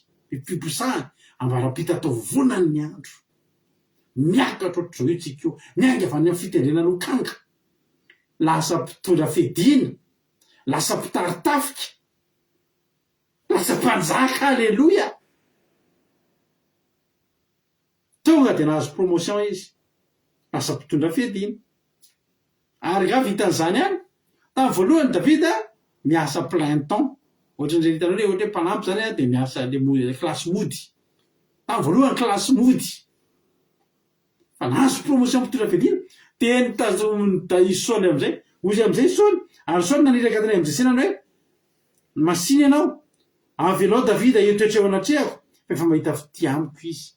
fiposahany, ambara-pitataovonany ny andro. Miakatra ohatr'izao io tsika io, miainga avy any amin'ny fitendrena lokanga, lasa mpitondra fiadiana, lasa mpitari-tafika, lasa mpanjaka, aleloia! Tonga dia nahazo promotion izy, lasa mpitondra fiadiana. Ary nga vitan'izany ihany? Tamin'ny voalohany Davida miasa plein temps, ohatran'ireny hitanao ilay ohatra hoe mpanampy izany dia miasa ilay classe mody. Tamin'ny voalohany classe mody. Fa nahazo promotion mpitondra fiadiana dia nitazomin'i i Saoly amin'izay. Hoy izy amin'izay Saoly, ary Saoly naniraka tany amin'i Jese nanao hoe, Masìna ianao, avelao Davida hitoetra eo anatrehako, fa efa mahita fitia amiko izy.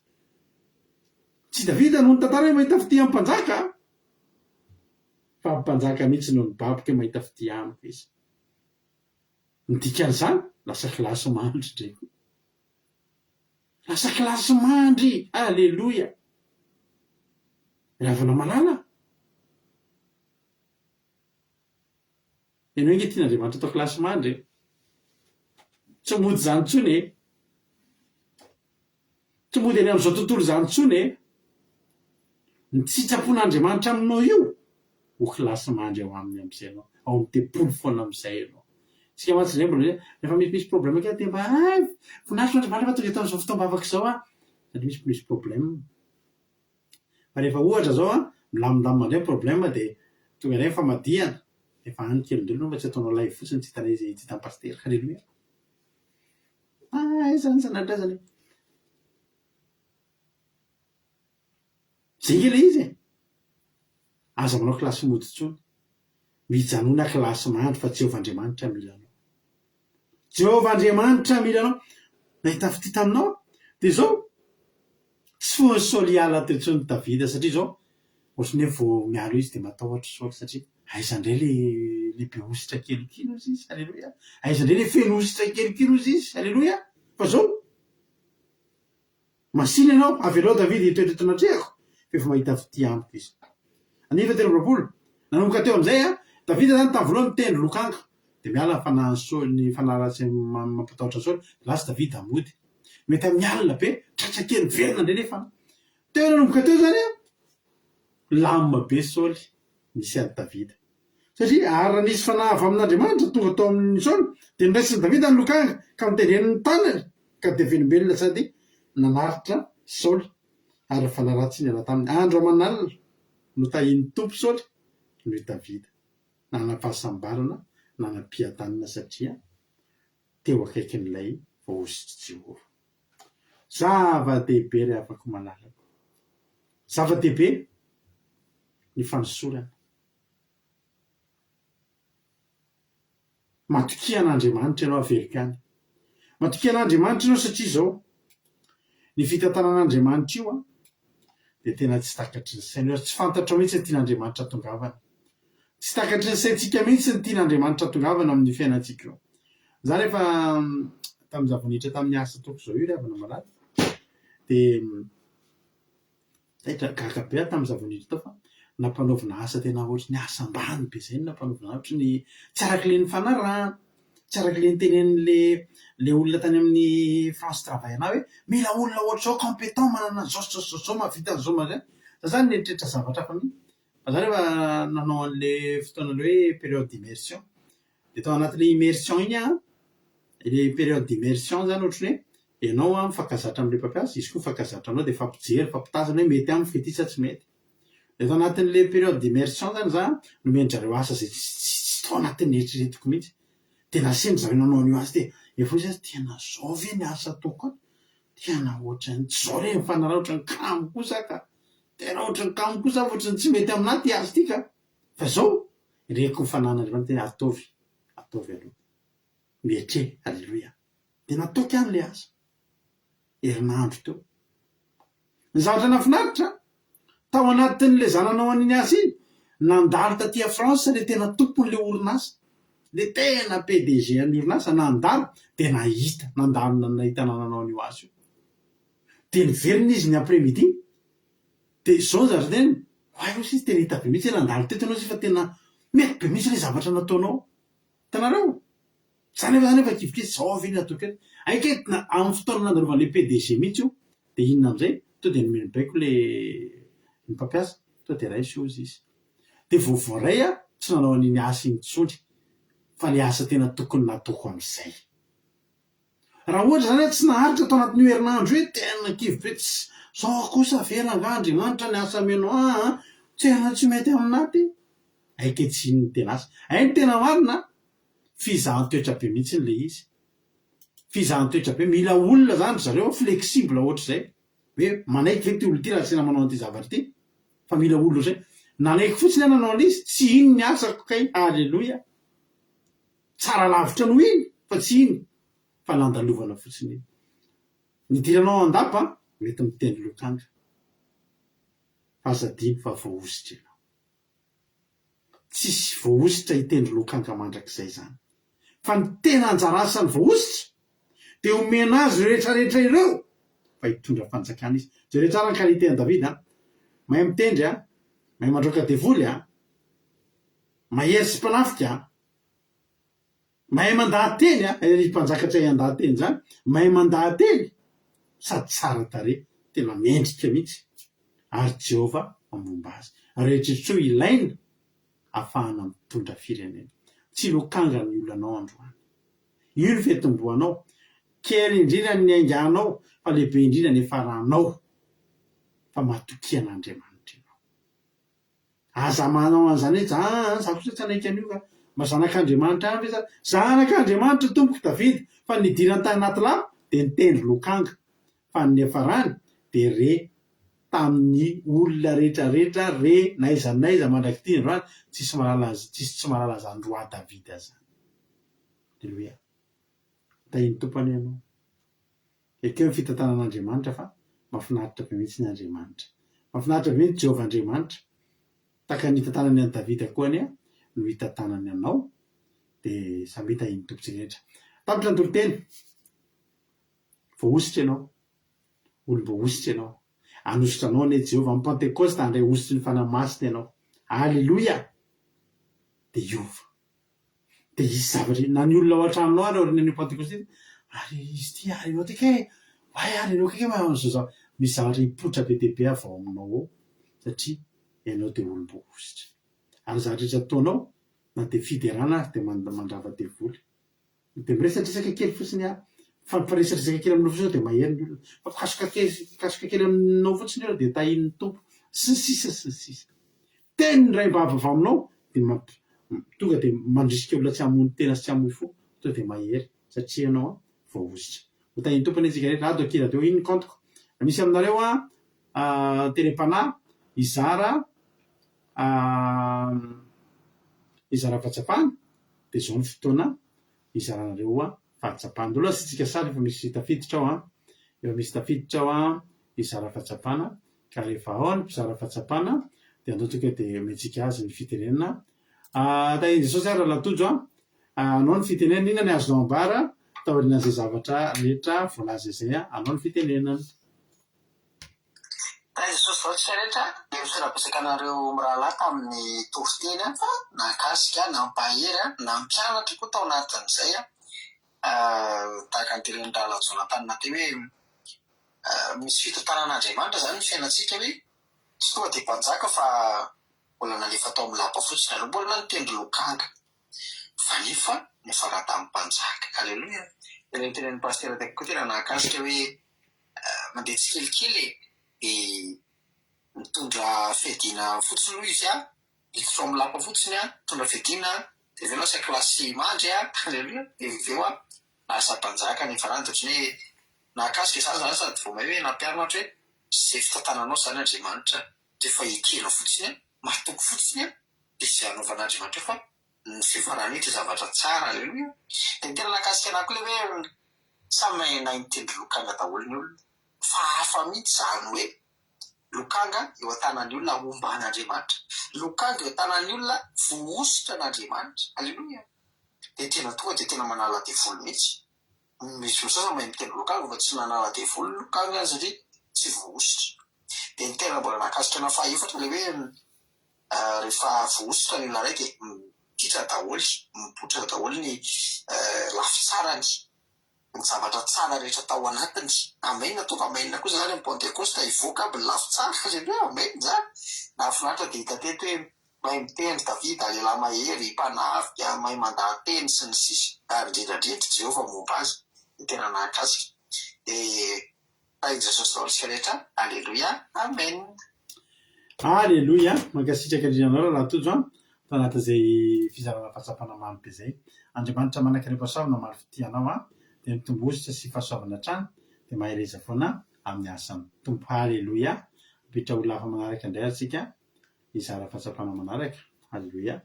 Tsy Davida no nitantara hoe mahita fitia amin'ny mpanjaka, fa ny mpanjaka mihitsy no nibaboka hoe mahita fitia amiko izy. Ny dikan'izany, lasa kilasy mandry indray koa. Lasa kilasy mandry! Aleloia! Ry havana malala a! Ianao ange tian'Andriamanitra atao kilasy mandry e! Tsy mody izany intsony e! Tsy mody any amin'izao tontolo izany intsony e! Ny tsitrapon'Andriamanitra aminao io, ho kilasy mandry ao aminy amin'izay ianao, ao amin'ny tempoly foana amin'izay ianao. Isika mantsy indray mbola hoe rehefa misimisy problème kely dia mba hay, voninahitro Andriamanitra fa tonga eto amin'izao fotoam-bavaka izao aho, satria misy misy problème. Fa rehefa ohatra izao an, milamindamina indray ny problème dia tonga indray ny famadihana, efa any kely indray aloha fa tsy ataonao live fotsiny tsy hitanay izay tsy hitan'ny pasitera. Alléluia. Aiza ny sanatria e. Zay nge le izy e! Aza manao kilasy mody intsony. Mijanona kilasy mandry fa Jehovah Andriamanitra mila anao. Jehovah Andriamanitra mila anao. Nahita fitia taminao aho. Dia izao, tsy foin'i Saoly hiala teo intsony Davida satria izao, ohatran'ny hoe vao miala eo izy dia matahotra Saoly satria aiza indray le le be hosotra kely ity hozy izy, aleloia. Aiza indray le feno hosotra kely ity hozy izy, aleloia. Fa izao, Masìna ianao, avelao Davida hitoetra eto anatrehako, fa efa mahita fitia amiko izy. Andininy fahatelo amby 20. Nanomboka teo amin'izay, Davida izany tamin'ny voalohany nitendry lokanga, dia miala ny fanahin'i Saoly, ny fanahy ratsy mampatahotra an'i Saoly, dia lasa Davida mody. Mety amin'ny alina be, tratra kely miverina indray nefa. Teo nanomboka teo izany, lamina be Saoly nisy an'i Davida. Satria ary raha nisy fanahy avy amin'Andriamanitra tonga tao amin'i Saoly, dia noraisin'i Davida ny lokanga ka notendreny ny tanany, ka dia velombelona sady nanaritra Saoly, ary ny fanahy ratsy niala taminy. Andro aman'alina notahian'ny Tompo Saoly noho i Davida. Nanam-pahasambarana, nanam-piadanana satria teo akaikin'ilay voahosotr'i Jehovah. Zava-dehibe ry havako malalako. Zava-dehibe ny fanosorana. Matokia an'Andriamanitra ianao averiko ihany. Matokia an'Andriamanitra ianao satria izao, ny fitantanan'Andriamanitra io an, dia tena tsy takatry ny sainao ary tsy fantatrao mihitsy ny tian'Andriamanitra hatongavana. Tsy takatry ny saintsika mihitsy ny tian'Andriamanitra hatongavana amin'ny fiainantsika io. Za rehefa tamin'ny za vao niditra tamin'ny asa ataoko izao io ry havana malala dia Taitra, gaga be aho tamin'ny zava-niditra tao fa nampanaovina asa tena ohatry ny asa ambany be izay no nampanaovina ahy, ohatry ny tsy araka ilay nifanarahana, tsy araka ilay notenenin'ilay ilay olona tany amin'ny France Travail anah hoe mila olona ohatr'izao compétent manana an'izao sy izao sy izao mahavita an'izao mahavita Za zany nieritreritra zavatra hafa mihitsy fa za rehefa nanao an'ilay fotoana ilay hoe période d'immersion dia tao anatin'ilay immersion iny aho, ilay période d'immersion zany ohatry ny hoe ianao an mifankazatra amin'ilay mpampiasa, izy koa mifankazatra aminao dia mifampijery, mifampitazana hoe mety amiko ve ity sa tsy mety. Dia tao anatin'ilay période d'immersion zany za nomen-dry zareo asa izay tsy tsy tao anatin'ny eritreretiko mihitsy. Dia nasian-dry zareo nanao an'io asa ity, efa hoy za tena zao ve ny asa ataoko ato? Tena ohatran'ny tsy zao re mifanaraka ohatran'ny kamo kosa ka! Tena ohatran'ny kamo kosa fa ohatran'ny tsy mety aminà ity asa ity ka! Fa zao, reko ny fananan'Andriamanitra hoe ataovy, ataovy aloha. Mietreha, aleloia. Dia nataoko ihany ilay asa. Herinandro teo. Ny zavatra nahafinaritra, tao anatin'ilay za nanao an'iny asa iny, nandalo taty à France ilay tena tompon'ilay orinasa, ilay tena PDG an'ny orinasa, nandalo dia nahita, nandalo nahita anah nanao an'io asa io. Dia niverina izy ny après midi, dia izao ny zavatra teneniny, oay hozy izy tena hita be mihitsy hoe nandalo teto ianao fa tena mety be mihitsy ilay zavatra nataonao. Hitanareo? Za nefa zany efa kivy kely, zao ve ny ataoko eto? Hay kay na amin'ny fotoana nandalovan'ilay PDG mihitsy io, dia inona amin'izay? Tonga dia nomeny baiko ilay ny mpampiasa, tonga dia raiso io hozy izy. Dia vao voaray aho, tsy nanao an'iny asa iny intsony, fa ilay asa tena tokony nataoko amin'izay. Raha ohatra izany aho tsy naharitra tao anatin'io herinandro io, tena kivy be, tsy, zao kosa ve rangaha Andriamanitra ny asa amenao ahy an, tena tsy mety aminà ty. Hay kay tsy iny ny tena asa. Hay ny tena marina an! Fizahan-toetra be mihitsy ilay izy. Fizahan-toetra be. Mila olona izany ry zareo flexible ohatr'izay. Hoe manaiky ve ity olona ity raha asiana manao an'ity zavatra ity? Fa mila olona ohatr'izay. Nanaiky fotsiny aho nanao an'ilay izy, tsy iny ny asako kay, Aleloia! Tsara lavitra noho iny fa tsy iny fa nandalovana fotsiny iny. Nidiranao ao an-dapa, mety mitendry lokanga. Fa aza adino fa voahosotra ianao. Tsisy voahosotra hitendry lokanga mandrakizay izany. Fa ny tena anjara asan'ny voahosotra dia omena azy ireo rehetra rehetra ireo fa hitondra fanjakana izy. Jereo tsara ny qualité an'i Davida an! Mahay mitendry an! Mahay mandroaka devoly an! Mahery sy mpanafika an! Mahay mandaha-teny an! Ry mpanjaka tsy hahay handaha-teny izany, mahay mandaha-teny sady tsara tarehy, tena mendrika mihitsy, ary Jehovah momba azy. Rehetra ilaina ahafahana mitondra firenena. Tsy lokanga ny olanao androany. Io ny fitomboanao. Kely indrindra ny niainganao fa lehibe indrindra ny niafaranao. Fa matokia an'Andriamanitra ianao. Aza manao an'izany hoe za za kosa tsy hanaiky an'io ka. Mba zanak'Andriamanitra ihany ve za? Zanak'Andriamanitra tompoko Davida fa ny nidirany tany anaty lapa dia nitendry lokanga fa ny niafarany dia re tamin'ny olona rehetra rehetra re n'aiza n'aiza mandrak'ity androany tsisy mahalala tsisy tsy mahalala an'izany roi Davida zany. Aleloia. Tahin'ny Tompo anie ianao. Ekeo ny fitantanan'Andriamanitra fa mahafinaritra be mihitsy ny Andriamanitra. Mahafinaritra be mihitsy Jehovah Andriamanitra. Tahaka ny nitantanany an'i Davida koa anie no hitantanany anao. Dia samia tahian'ny Tompontsika rehetra. Tapitra ny toriteny. Voahosotra ianao. Olom-boahosotra ianao. Hanosotra anao anie Jehovah. Amin'ny Pantekosta handray hosotry ny Fanahy Masina ianao. Aleloia! Dia hiova. Dia hisy zavatra, na ny olona ao an-tranonao ary aorianan'io Pantekosta io, ary izy ity ary ianao ity kay, oay ary ianao kay manao an'izao zavatra, misy zavatra hipoitra be dia be avy ao aminao ao, satria ianao dia olom-boahosotra. Ary ny zavatra rehetra ataonao, na dia fiderana ary dia mandrava devoly. Dia miresadresaka kely fotsiny aho. Mifampiresadresaka kely aminao fotsiny aho dia mahery ny olona. Mifampikasoka kely mikasoka kely aminao fotsiny aho dia tahian'ny Tompo. Sy ny sisa sy ny sisa. Teny iray mba avy aminao dia mamp tonga dia mandrisika olona tsy hamono tena sy tsy hamoy fo. Tonga dia mahery satria ianao voahosotra. Ho tahian'ny Tompo anie isika rehetra. Ato akia radio iny ny compte-ko. Raha misy aminareo an tele-panahy hizara hizara fahatsapana dia izao ny fotoana. hizaranareo fahatsapana. Aloha asiantsika sary efa misy tafiditra ao an, efa misy tafiditra ao an, hizara fahatsapana, ka rehefa ao ny mpizara fahatsapana dia andao tonga dia omentsika azy ny fitenenana. Tahian'i Jesosy ary Rahalahy Tojo an, anao ny fitenenana, inona ny azonao ambara taorian'izay zavatra rehetra voalaza izay an, anao ny fitenenana. Tahian'i Jesosy daholo tsika rehetra, dia misaotra betsaka anareo mirahalahy tamin'ny toriteny an, fa nahakasika, nampahery an, nampianatra koa tao anatin'izay an, tahaka ny tenenin'i rahalahy Jonathan teo hoe misy fitantanan'Andriamanitra izany ny fiainantsika hoe tsy tonga dia mpanjaka fa mbola nalefa tao amin'ny lapa fotsiny aloha, mbola nitendry lokanga fa nefa niafara tamin'ny mpanjaka. Aleloia! Ilay notenenin'i Pasitera teo koa tena nahakasika hoe mandeha tsikelikely e, dia mitondra fiadiana fotsiny hoy izy an, miditra ao amin'ny lapa fotsiny an, mitondra fiadiana dia avy eo lasa kilasy mandry an, aleloia, dia avy eo an, lasa mpanjaka ny farany, dia ohatran'ny hoe nahakasika izany izany sady vao may hoe nampianatra hoe izay fitantananao izany Andriamanitra dia efa ekena fotsiny an, matoky fotsiny an, dia izay hanaovan'Andriamanitra eo fa ny fiafarany io dia zavatra tsara, aleloia. Dia ny tena nahakasika anah koa ilay hoe samy nahay nitendry lokanga daholo ny olona, fa hafa mihitsy izany hoe lokanga eo an-tanan'ny olona homban'Andriamanitra, lokanga eo an-tanan'ny olona voahosotra an'Andriamanitra, aleloia. Dia tena tonga dia tena manala devoly mihitsy. Misy sasany mahay mitendry lokanga fa tsy nanala devoly ny lokanga satria tsy voahosotra. Dia ny tena mbola nahakasika anah fahaefatra ilay hoe rehefa voahosotra ny olona iray dia mipoitra daholo, mipoitra daholo ny lafy tsarany, ny zavatra tsara rehetra tao anatiny. Amen, tonga amen koa zany amin'ny Pantekosta, hivoaka aby ny lafy tsara, aleloia, amen zany. Nahafinaritra dia hita teto hoe mahay mitendry Davida, lehilahy mahery, mpanafika, mahay mandaha-teny sy ny sisa ary indrindra indrindra Jehovah momba azy dia tena nahakasika. Dia Tahin'i Jesosy daholo isika rehetra Aleloia Amen. Aleloia! Mankasitraka indrindra anao Rahalahy Tojo an, tao anatin'izay fizarana fahatsapana mamy be izay. Andriamanitra manan-karem-pahasoavana maro fitia anao an, dia mitombo hosotra sy fahasoavana hatrany, dia mahereza foana amin'ny asan'ny Tompo. Aleloia! Hampiditra olona hafa manaraka indray ary tsika hizara fahatsapana manaraka. Aleloia!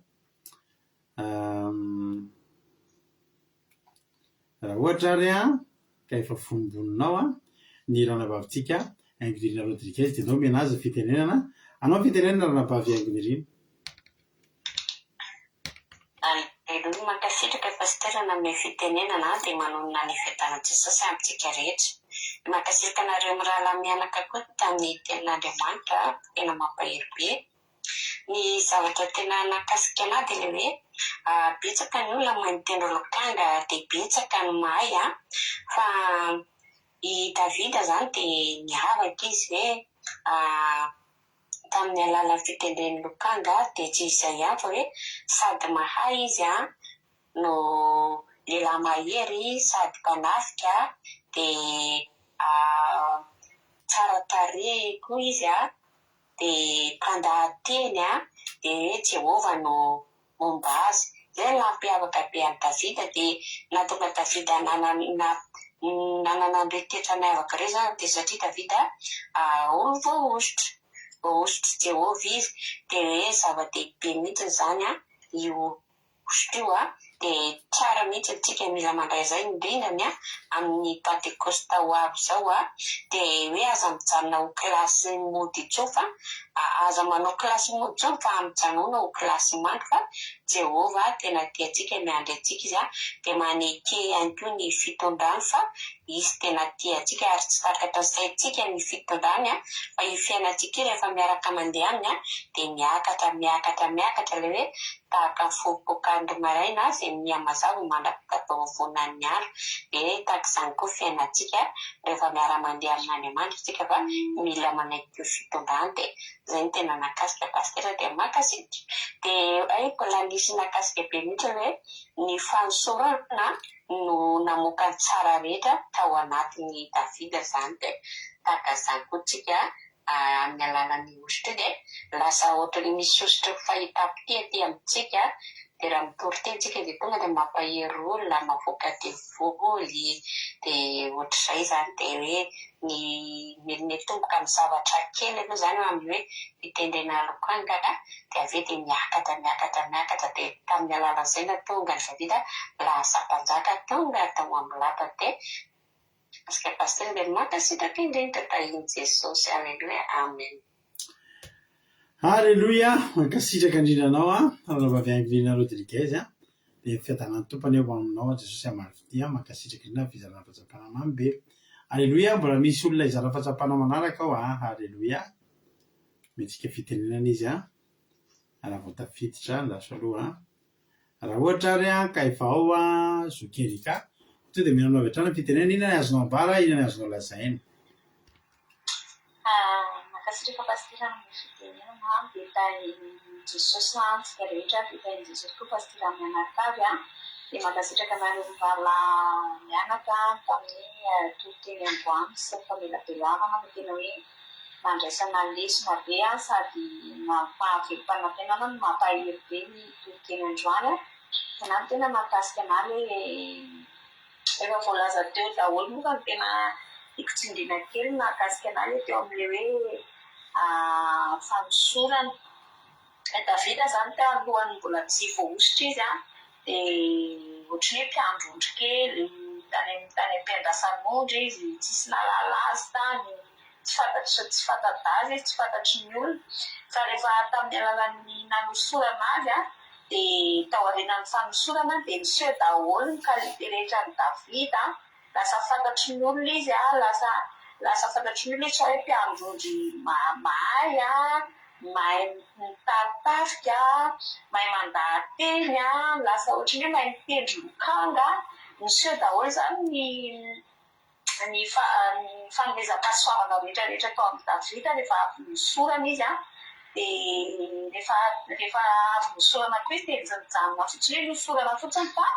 Raha ohatra ary ka efa vonombonona ao ny ranavavintsika Haingonirina Rodriguez dia ndao omena azy ny fitenenana. Anao ny fitenenana ranabavy Haingonirina. Aleloia, mankasitraka Pasteur nanome fitenenana dia manonona ny fiadanan'i Jesosy amintsika rehetra. Mankasitraka anareo mirahalahy mianaka koa tamin'ny tenin'Andriamanitra tena mampahery be. Ny zavatra tena nahakasika anah dia ilay hoe betsaka ny olona mahay mitendry lokanga dia betsaka ny mahay an, fa i Davida izany dia niavaka izy hoe tamin'ny alalan'ny fitendreny lokanga dia tsy izay ihany fa hoe sady mahay izy an no lehilahy mahery sady mpanafika dia tsara tarehy koa izy an. dia mpandahateny an, dia hoe Jehovah no momba azy. Izay no nampiavaka be an'i Davida, dia nahatonga an'i Davida nanana nanana an'ireo toetra miavaka ireo izany dia satria Davida olo voahosotra, voahosotr'i Jehovah izy, dia hoe zava-dehibe mihitsy izany an io hosotra io a, dia tsara mihitsy tsika mila mandray izay indrindra ny amin'ny pantekosta ho avy izao a, dia hoe aza mijanona ho kilasy mody intsony fa aza manao kilasy mody intsony fa mijanona ho kilasy mandry fa Jehovah tena tia antsika miandry antsika izy a, dia maneke ihany koa ny fitondrany fa izy tena tia antsika ary tsy takatra saintsika ny fitondrany a, fa io fiainantsika io rehefa miaraka mandeha aminy a dia miakatra miakatra miakatra ilay hoe tahaka ny fopopokan'ny maraina izay miha-mazava mandra-pitataovonan'ny andro, dia tahaka izany koa fiainantsika rehefa miara-mandeha amin'Andriamanitra isika fa mila manaiky io fitondrany dia izay no tena nahakasika Pasitera dia mankasitraka dia hay mbola nisy nahakasika be mihitsy hoe ny fanosorana no namoaka ny tsara rehetra tao anatin'i Davida izany dia tahaka izany koa tsika amin'ny alalan'ny hosotra io dia lasa ohatran'ny misy hosotra fahitam-pitia aty amintsika. Dia raha mitory teny tsika dia tonga dia mampahery olona, mavoaka devoly, dia ohatr'izay izany. Dia hoe ny mitomboka amin'ny zavatra kely aloha izany amin'ny hoe fitendrena lokanga dia avy eo dia miakatra miakatra miakatra dia tamin'ny alalan'izay no tonga an'i Davida lasa mpanjaka tonga tao amin'ny lapa dia Pasteur Pasteur dia mankasitraka indrindra tahin'i Jesosy Aleloia Amen. Aleloia! Mankasitraka indrindra anao an, Ranabavy Angelina Rodriguez an, dia ny fiadanan'ny Tompo anie ho aminao an, Jesosy hamaly fitia an, mankasitraka indrindra ny fizarana fahatsapana mamy be. Aleloia, mbola misy olona hizara fahatsapana manaraka ao an, Aleloia. Omentsika fitenenana izy an, raha vao tafiditra, andraso aloha an. Raha ohatra ary an, ka efa ao an, Zoky Erika, tonga dia omena anao avy hatrany ny fitenenana, inona ny azonao ambara, inona ny azonao lazaina. Mankasitraka Pasitera amin'ny fitenenana, dia tahin'i Jesosy antsika rehetra, dia tahin'i Jesosy koa Pasitera mianakavy an, dia mankasitraka anareo mirahalahy mianaka tamin'ny toriteny androany sy ny famelabelarana fa tena hoe nandraisana lesona be sady nampahavelom-panantenana no mampahery be ny toriteny androany an, fa na ny tena nahakasika anah le Efa voalaza teo daholo moa fa ny tena tiako tsindriana kely mahakasika an'ahy ilay teo amin'ilay hoe fanosorana. I Davida izany talohan'ny mbola tsy voahosotra izy dia ohatran'ny hoe mpiandry ondry kely, tany tany am-piandrasan'ondry izy, tsisy nahalala azy tany, tsy fantatry tsy fanta-daza izy, tsy fantatry ny olona. Fa rehefa tamin'ny alalan'ny nanosorana azy Dia tao aorianan'ny fanosorana dia niseho daholo ny qualité rehetra an'i Davida, lasa fantatry ny olona izy, lasa lasa fantatry ny olona izy fa hoe mpiandry ondry mahay, mahay mitari-tafika, mahay mandaha-teny, lasa ohatran'ny hoe mahay mitendry lokanga, niseho daholo izany ny ny fanomezam-pahasoavana rehetra rehetra tao amin'i Davida rehefa avy nosorana izy an, dia rehefa rehefa avy nosorana koa izy dia tsy nijanona fotsiny hoe nosorana fotsiny fa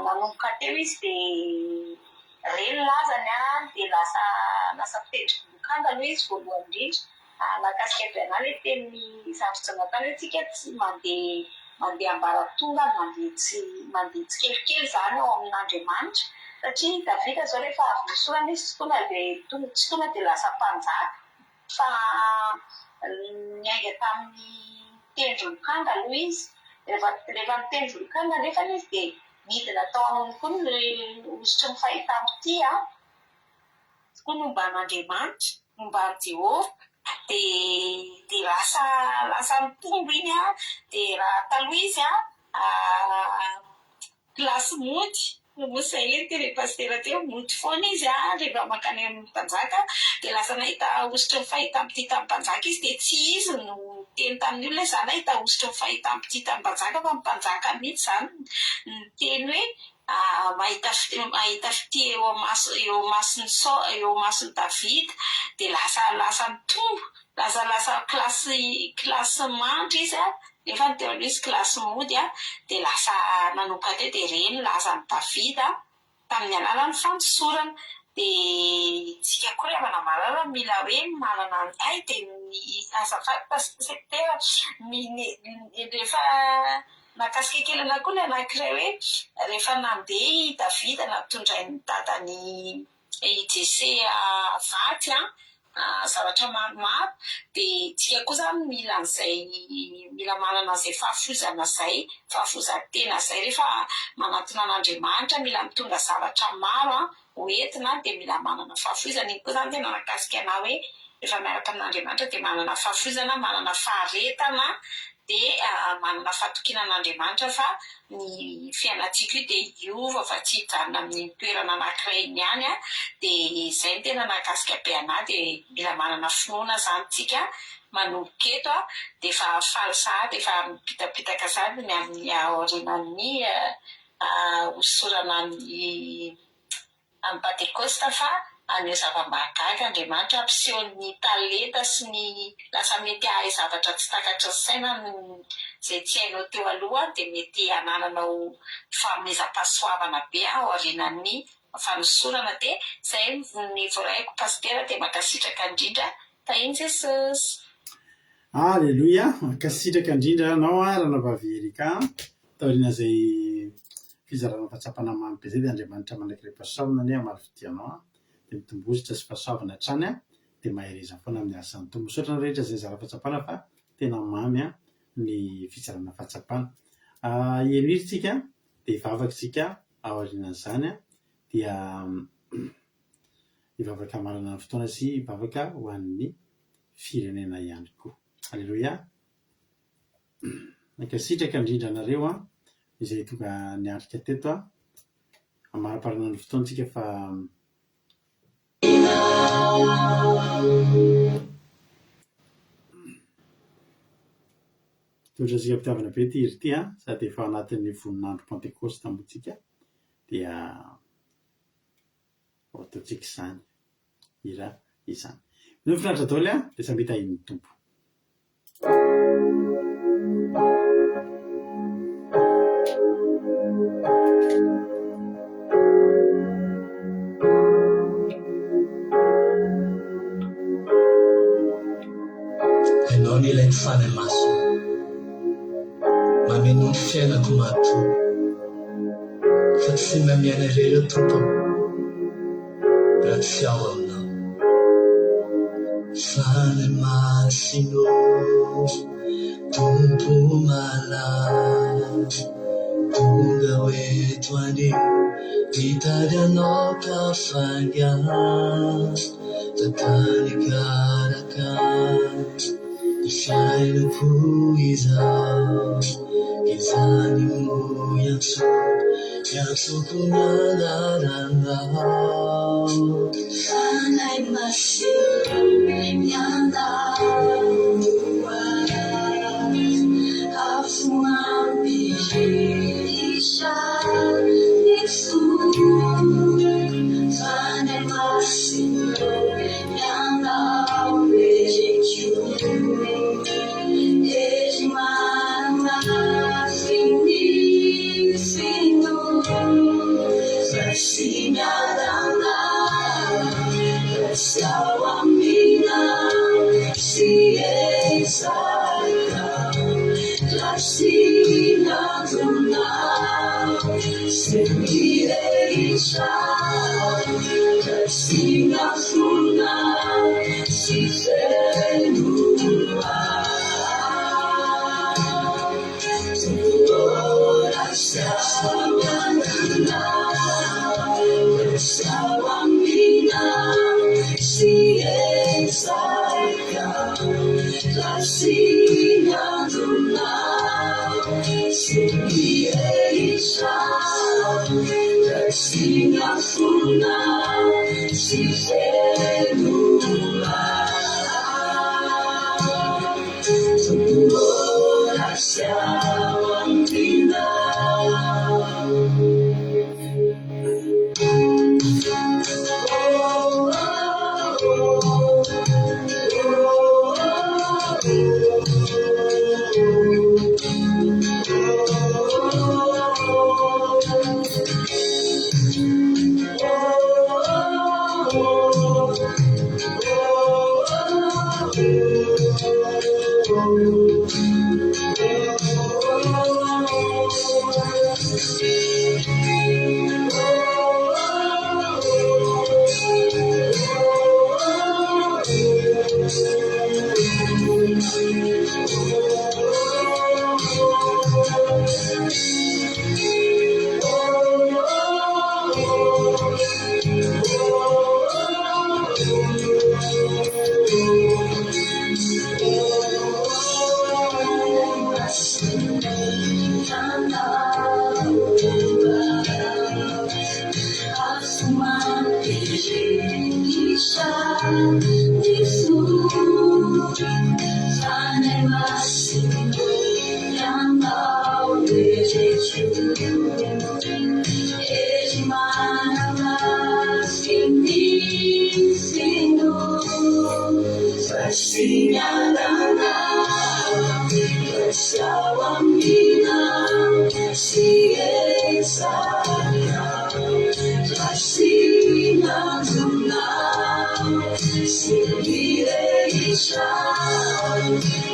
nanomboka teo izy dia re ny lazany an, dia lasa lasa mpitendry lokanga aloha izy voalohany indrindra. Nahakasika be anah ilay tenin'i zandry Jonathan hoe tsika tsy mandeha mandeha ambaratongany, mandeha tsy mandeha tsikelikely izany ao amin'Andriamanitra satria i Davida izao rehefa avy nosorana izy tsy tonga dia tsy tonga dia lasa mpanjaka fa niainga tamin'ny nitendry lokanga aloha izy, rehefa rehefa nitendry lokanga anefa izy dia nidina tao aminy koa ny hosotry ny fahitam-pitia. Koa momba an'Andriamanitra, momba an'i Jehovah, dia dia lasa lasa nitombo iny an, dia raha taloha izy an, kilasy mody, moa izay ilay nitenin'i Pasitera teo, mody foana izy an, rehefa mankany amin'ny mpanjaka, dia lasa nahita hosotry ny fahitam-pitia tamin'ny mpanjaka izy, dia tsy izy no niteny tamin'ny olona hoe izaho nahita hosotry ny fahitam-pitia tamin'ny mpanjaka, fa ny mpanjaka mihitsy izany niteny hoe Mahita mahita fitia eo amaso eo imason'i Sao eo imason'i Davida dia lasa lasa mitombo, lasa lasa kilasy kilasy mandry izy an, nefa ny teo aloha izy kilasy mody an, dia lasa nanomboka teo dia re ny lazan'i Davida tamin'ny alalan'ny fanosorana. Dia tsika koa ry havana malala mila hoe manana ny hay dia ny azafady pasitera ny ny rehefa Nahakasika kely anah koa ilay anankiray hoe rehefa nandeha i Davida nampitondrain'ny dadany i Jese vatsy an, zavatra maromaro, dia tsika koa izany mila an'izay mila manana an'izay fahafoizana izay, fahafoizan-tena izay rehefa manatona an'Andriamanitra, mila mitondra zavatra maro an, ho entina dia mila manana fahafoizana, iny koa izany tena nahakasika anah hoe rehefa miaraka amin'Andriamanitra dia manana fahafoizana, manana faharetana dia manana fahatokiana an'Andriamanitra fa ny fiainantsika io dia hiova fa tsy hijanona amin'iny toerana anankiray iny ihany an, dia izay no tena nahakasika be anah dia mila manana finoana izany tsika manomboka eto an, dia efa faly sahady efa mipitapitaka sahady ny amin'ny aorianan'ny hosorana amin'ny amin'ny Pantekosta fa haneho zava-mahagaga Andriamanitra, hampiseho ny talenta sy ny lasa mety hahay zavatra tsy takatry ny saina izay tsy hainao teo aloha dia mety hanananao fanomezam-pahasoavana be aorianan'ny fanosorana dia izay ny voaraiko Pasitera dia mankasitraka indrindra Tahin'i Jesosy. Aleloia! Mankasitraka indrindra anao Ranabavy Erika. Taorian'izay fizarana fahatsapana mamy be izay dia Andriamanitra mandrakariva fahasoavana anie hamaly fitia anao an. Dia mitombozitra sy fahasoavana hatrany an. Dia mahereza foana amin'ny asan'ny Tompo. Misaotra ny rehetra izay nizara fahatsapana fa tena mamy an ny fizarana fahatsapana. Henoy isika dia hivavaka isika aorianan'izany dia hivavaka hamarana ny fotoana sy hivavaka ho an'ny firenena ihany koa. Aleloia! Mankasitraka indrindra anareo an, izay tonga niatrika teto an. Hamariparana ny fotoantsika fa Mitondra antsika am-pitiavana be ity hira ity an, sady efa anatin'ny voninandro Pantekosta moa tsika dia ho ataontsika izany hira izany. Mino finaritra daholo an, dia samia tahian'ny Tompo. Ianao no ilain'ny Fanahy Masina. Mamenoa ny fiainako manontolo. Fa tsy mahay miaina irery aho Tompo ô, raha tsy ao Aminao. Fanahy Masina ô, Tompo malala, tonga ho eto anio, mitady Anao ka faingana. Tantara hikarakara ny fiainako izao. Izany no iantsoako ny anaranao. Fanahy Masina miandalo ahy, afo mampirehitra ny foko. Fanahy Masina ianao heriko, hery manamafy ny finoako, fa tsy miadana, fa tsy ao aminao, tsy ezaka, raha tsy miandona. Tsy mirehitra ka tsy miafina, tsy feno Mbola tsy ao amina, tsy ao amina, tsy ezaka raha tsy miandona. Tsy mirehitra, tsy miafina, tsy feno Mbola tsy ao amina.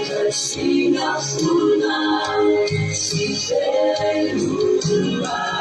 Raisina fona sy veloma.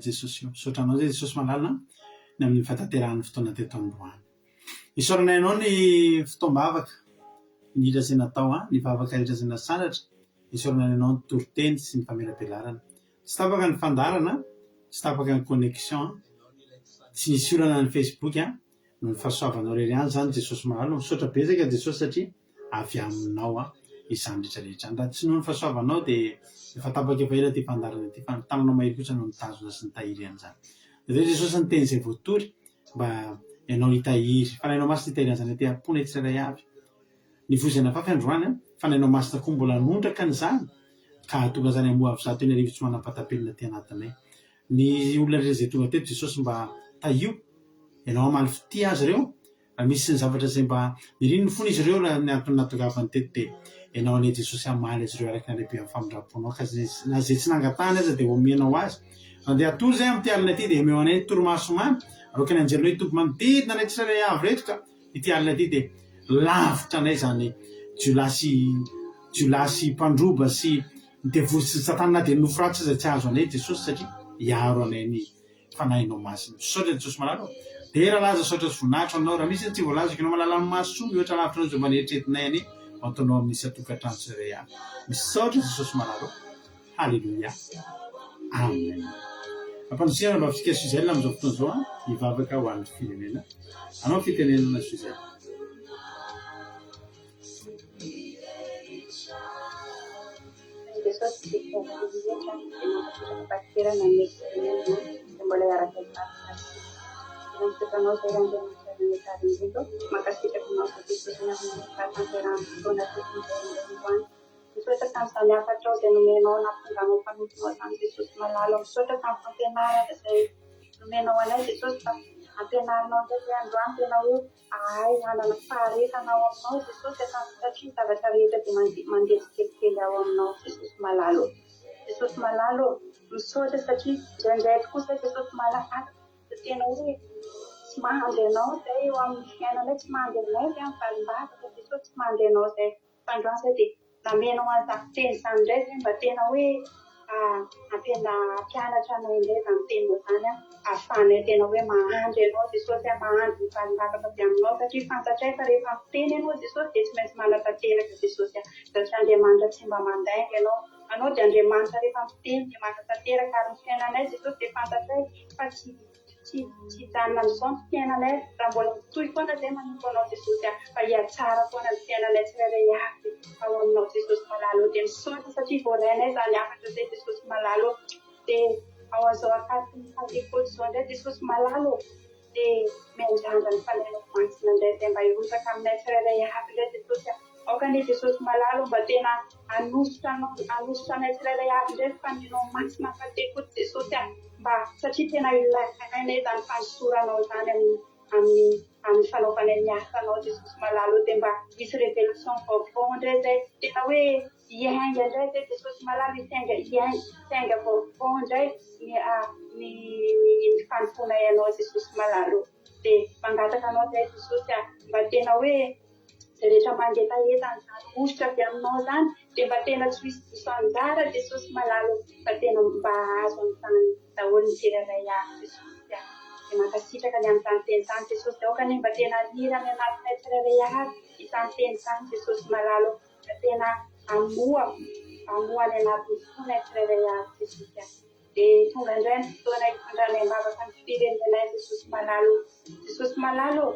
Amen Jesosy ô. Misaotra anao zay Jesosy malala ny amin'ny fahatanterahan'ny fotoana teto androany. Isaoranay anao ny fotoam-bavaka, ny hira izay natao an, ny vavaka rehetra izay nasandratra. Isaoranay anao ny toriteny sy ny famelabelarana. Tsy tapaka ny fandaharana, tsy tapaka ny connexion, tsy nisy olana ny Facebook an, noho ny fahasoavanao irery ihany izany Jesosy malala. Misaotra betsaka Jesosy satria avy aminao izany rehetra rehetra izany. Raha tsy noho ny fahasoavanao dia efa tapaka efa ela ity fandaharana ity fa ny tananao mahery kosa no nitazona sy nitahiry an'izany. Jereo Jesosy ny teny izay voatory mba ianao hitahiry. Fanahinao Masina hitahiry an'izany aty am-ponay tsirairay avy. Ny voa izay nafafy androany, Fanahinao Masina koa mbola hanondraka an'izany ka hahatonga an'izany hamoa avy 1100 tsy manam-patapelina aty anatinay. Ny olona rehetra izay tonga teto Jesosy mba tahio, ianao hamaly fitia azy ireo Raha misy ny zavatra izay mba niriny ny fony izy ireo raha ny antony nahatongavany teto dia Ianao anie Jesosy hamaly azy ireo araka ny halehiben'ny famindram-ponao ka na izay tsy nangatahany aza dia omenao azy. Raha andeha hatory izahay amin'ity alina ity dia omeo anay ny torimaso mamy, aoka ny anjelinao hitoby manodidina anay tsirairay avy ireto ka ity alina ity dia lavitra anay izany jiolahy sy jiolahy sy mpandroba sy ny devoly sy ny satana na dia ny nofy ratsy aza tsy hahazo anay Jesosy satria hiaro anay ny Fanahinao Masina. Misaotra Jesosy malala ô. Dera laza saotra sy voninahitra ho anao. Raha misy ny tsy voalazako ianao malala ny mahasoa mihoatra lavitra noho izay mba neritreretinay anie ho ataonao amin'ny isan-tokantrano tsirairay avy. Misaotra Jesosy malala ô. Haleloia. Amen. Ampandosirana mba fika Suzelle amin'izao fotoana izao an, hivavaka ho an'ny firenena. Anao fitenenana Suzelle. Jesosy dia mpiavaka rehetra dia mankasitraka Pasitera nanome fitenenana dia mbola hiaraka hivavaka isika. Tena misaotra anao izay Randriamanitra Zanahary indrindra ô. Mankasitraka anao izay Jesosy anarina ny fahatanterahan'ny fotoana teto indray androany. Misaotra tamin'izany hafatrao izay nomenao nahatonga anao mpanomponao izany Jesosy malala. Misaotra tamin'ny fampianarana izay nomenao anay Jesosy fa ampianarinao indray izay androany tena hoe Ahay hanana faharetana ao aminao Jesosy a, satria ny zavatra rehetra dia mandeha tsikelikely ao aminao Jesosy malala ô. Jesosy malala ô, misaotra satria indraindray tokoa izay Jesosy malala dia tena hoe tsy. mahandry Anao izay eo amin'ny fiainanay, tsy mahandry anay izay amin'ny valim-bavaka Jesosy, tsy mahandry Anao izay. Fa androany izay dia namenao an'izany teny izany indray izay mba tena hoe ampiana hampianatra anay indray izany teninao izany an, ahafahanay tena hoe mahandry Anao Jesosy an, mahandry ny valim-bavaka avy aminao satria fantatray fa rehefa miteny Ianao Jesosy dia tsy maintsy manatanteraka Jesosy an, satria Andriamanitra tsy mba mandainga Ianao, Anao dia Andriamanitra rehefa miteny dia manatanteraka ary ny fiainanay Jesosy dia fantatray fa tsy Tsy tsy hijanona amin'izao ny fiainanay raha mbola mitohy foana izay manompo Anao Jesosy a, fa hihatsara foana ny fiainanay tsirairay avy ao Aminao Jesosy malala ô, dia misaotra satria voarainay izany hafatra izay Jesosy malala ô, dia ao an'izao ankatoky ny Pantekoty izao indray Jesosy malala ô, dia miandrandra ny Fanahinao Masina indray izay mba hirotsaka aminay tsirairay avy indray Jesosy a. Aoka anie Jesosy malala o mba tena hanosotra anao hanosotra anay tsirairay avy indray ny Fanahinao Masina Pantekoty Jesosy a mba satria tena ilainay izany fanosoranao izany amin'ny amin'ny amin'ny fanaovanay ny asanao Jesosy malala o dia mba hisy révélation vaovao indray izay tena hoe hiainga indray izay Jesosy malala hisy ainga hiainga hisy ainga vaovao indray ny ny ny fanompoanay anao Jesosy malala o dia mangataka anao izay Jesosy a mba tena hoe Izay rehetra mangetaheta an'izany hosotra avy aminao izany dia mba tena tsy ho hisy diso anjara Jesosy malala ô fa tena mba hahazo an'izany daholo ny tsirairay avy Jesosy a! Dia mankasitraka ny amin'izany teny izany Jesosy dia aoka anie mba tena haniry any anatinay tsirairay avy izany teny izany Jesosy malala ô mba tena hamoha hamoha any anatin'ny fonay tsirairay avy Jesosy a! Dia tonga indray ny fotoana hitondranay am-bavaka ny firenenay Jesosy malala ô. Jesosy malala ô,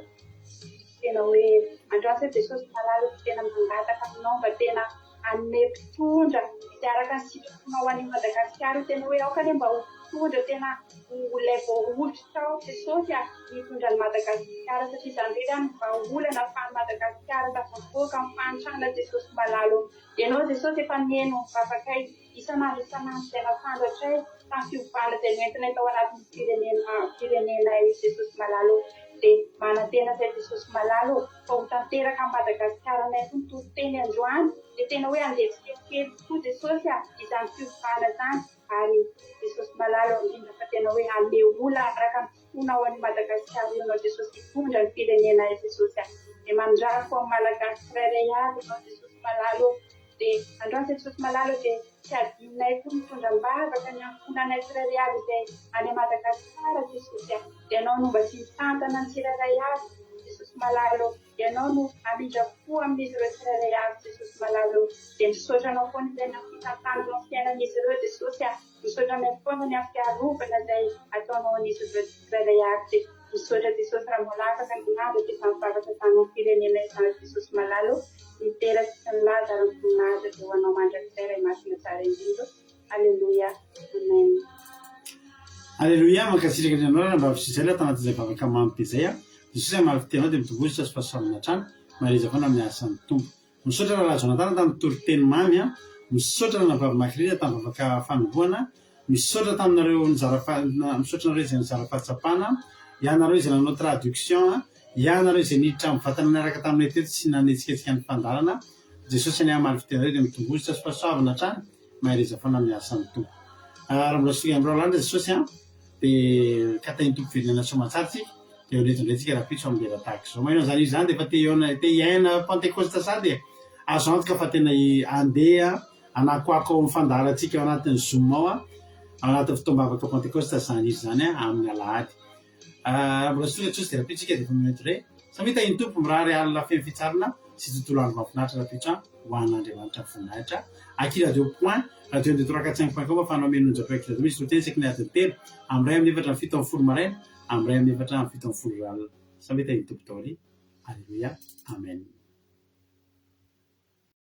tena hoe androany izay Jesosy malala ô, tena mangataka aminao mba tena hanome mpitondra izay araka ny sitraponao ho an'i Madagasikara io, tena hoe aoka anie mba ho mpitondra tena ho ilay voahosotra ao Jesosy a, hitondra an'i Madagasikara satria izany irery ihany no vahaolana ahafahan'i Madagasikara tafavoaka amin'ny fahantrana Jesosy malala ô. Ianao Jesosy efa nihaino ny vavakay. Isan'andro isan'andro izay nasandratra tamin'ny fiovana izay noentinay tao anatin'ny firenena firenenay Jesosy malala ô! Dia manantena izay Jesosy malala ô! Fa ho tanteraka amin'i Madagasikaranay koa ny toriteny androany dia tena hoe handeha tsikelikely tokoa Jesosy a! Izany fiovana izany ary Jesosy malala ô! Indrindra fa tena hoe hanome olona araka ny fonao an'i Madagasikara io ianao Jesosy hitondra ny firenenay Jesosy a! Dia mandrafo amin'ny Malagasy tsirairay avy ianao Jesosy malala ô! Dia androany Jesosy malala dia tsy adinonay koa mitondra am-bavaka ny ankohonanay tsirairay avy izay any Madagasikara Jesosy a! Ianao no mba tsy mitantana ny tsirairay avy Jesosy malala ô! Ianao no hamindra fo amin'izy ireo tsirairay avy Jesosy malala ô! Dia misaotra anao foana izay ny amin'ny fitantananao ny fiainan'izy ireo Jesosy a! Misaotra anay foana ny amin'ny fiarovana izay ataonao an'izy ireo tsirairay avy dia misaotra Jesosy raha mbola afaka ny miandratra izany vavaka izany amin'ny firenena izany Jesosy malala ô ny dera sy ny laza ary ny voninahitra dia ho anao mandrakizay Ray masina tsara indrindra ô Aleloia Amen. Aleloia, mankasitraka indrindra anao Ranabavy Gisèle tanatin'izay vavaka mamy be izay a! Jesosy hamaly fitia anao dia mitomboa sy fahasoavana hatrany, mahereza foana amin'ny asan'ny Tompo. Misaotra Rahalahy Jonathan tamin'ny toriteny mamy a! Misaotra Ranabavy Macrina tamin'ny vavaka fanombohana. Misaotra taminareo nizara misaotra anareo izay nizara fahatsapana. Ianareo izay nanao traduction a! Ianareo izay niditra mivantana niaraka taminay teto sy nanetsiketsika ny fandaharana. Jesosy anie hamaly fitia anareo dia mitomboa sy fahasoavana hatrany. Mahereza foana amin'ny asan'ny Tompo. Raha mbola tsy tonga amin'ny Rahalahy Jesosy a! Dia katahin'ny Tompo velona soamantsara tsika. Dia ho eto indray tsika rahampitso amin'ny lera tahaka izao. Maheno an'izany izy izany dia efa te hihaona, te hiaina Pantekosta sahady e! Azo antoka fa tena handeha hanakoako ao amin'ny fandaharantsika ao anatin'ny Zoom ao, ao anatin'ny fotoam-bavaka Pantekosta izany izy izany amin'ny alahady. Raha mbola tsy tonga Jesosy dia rahampitso tsika dia efa maneho indray. Samia tahin'ny Tompo, mirary alina feno fitsarana sy tontolo andro mahafinaritra rahampitso an! Ho an'Andriamanitra voninahitra. Aky radio point, radio un deux trois quatre cinq point com afahanao mihaino onjam-peo aky radio misy toriteny isaky ny adiny telo, amin'ny iray amin'ny efatra amin'ny 17 maraina, amin'ny iray amin'ny efatra amin'ny 17 alina. Samia tahin'ny Tompo daholo. Aleloia. Amen.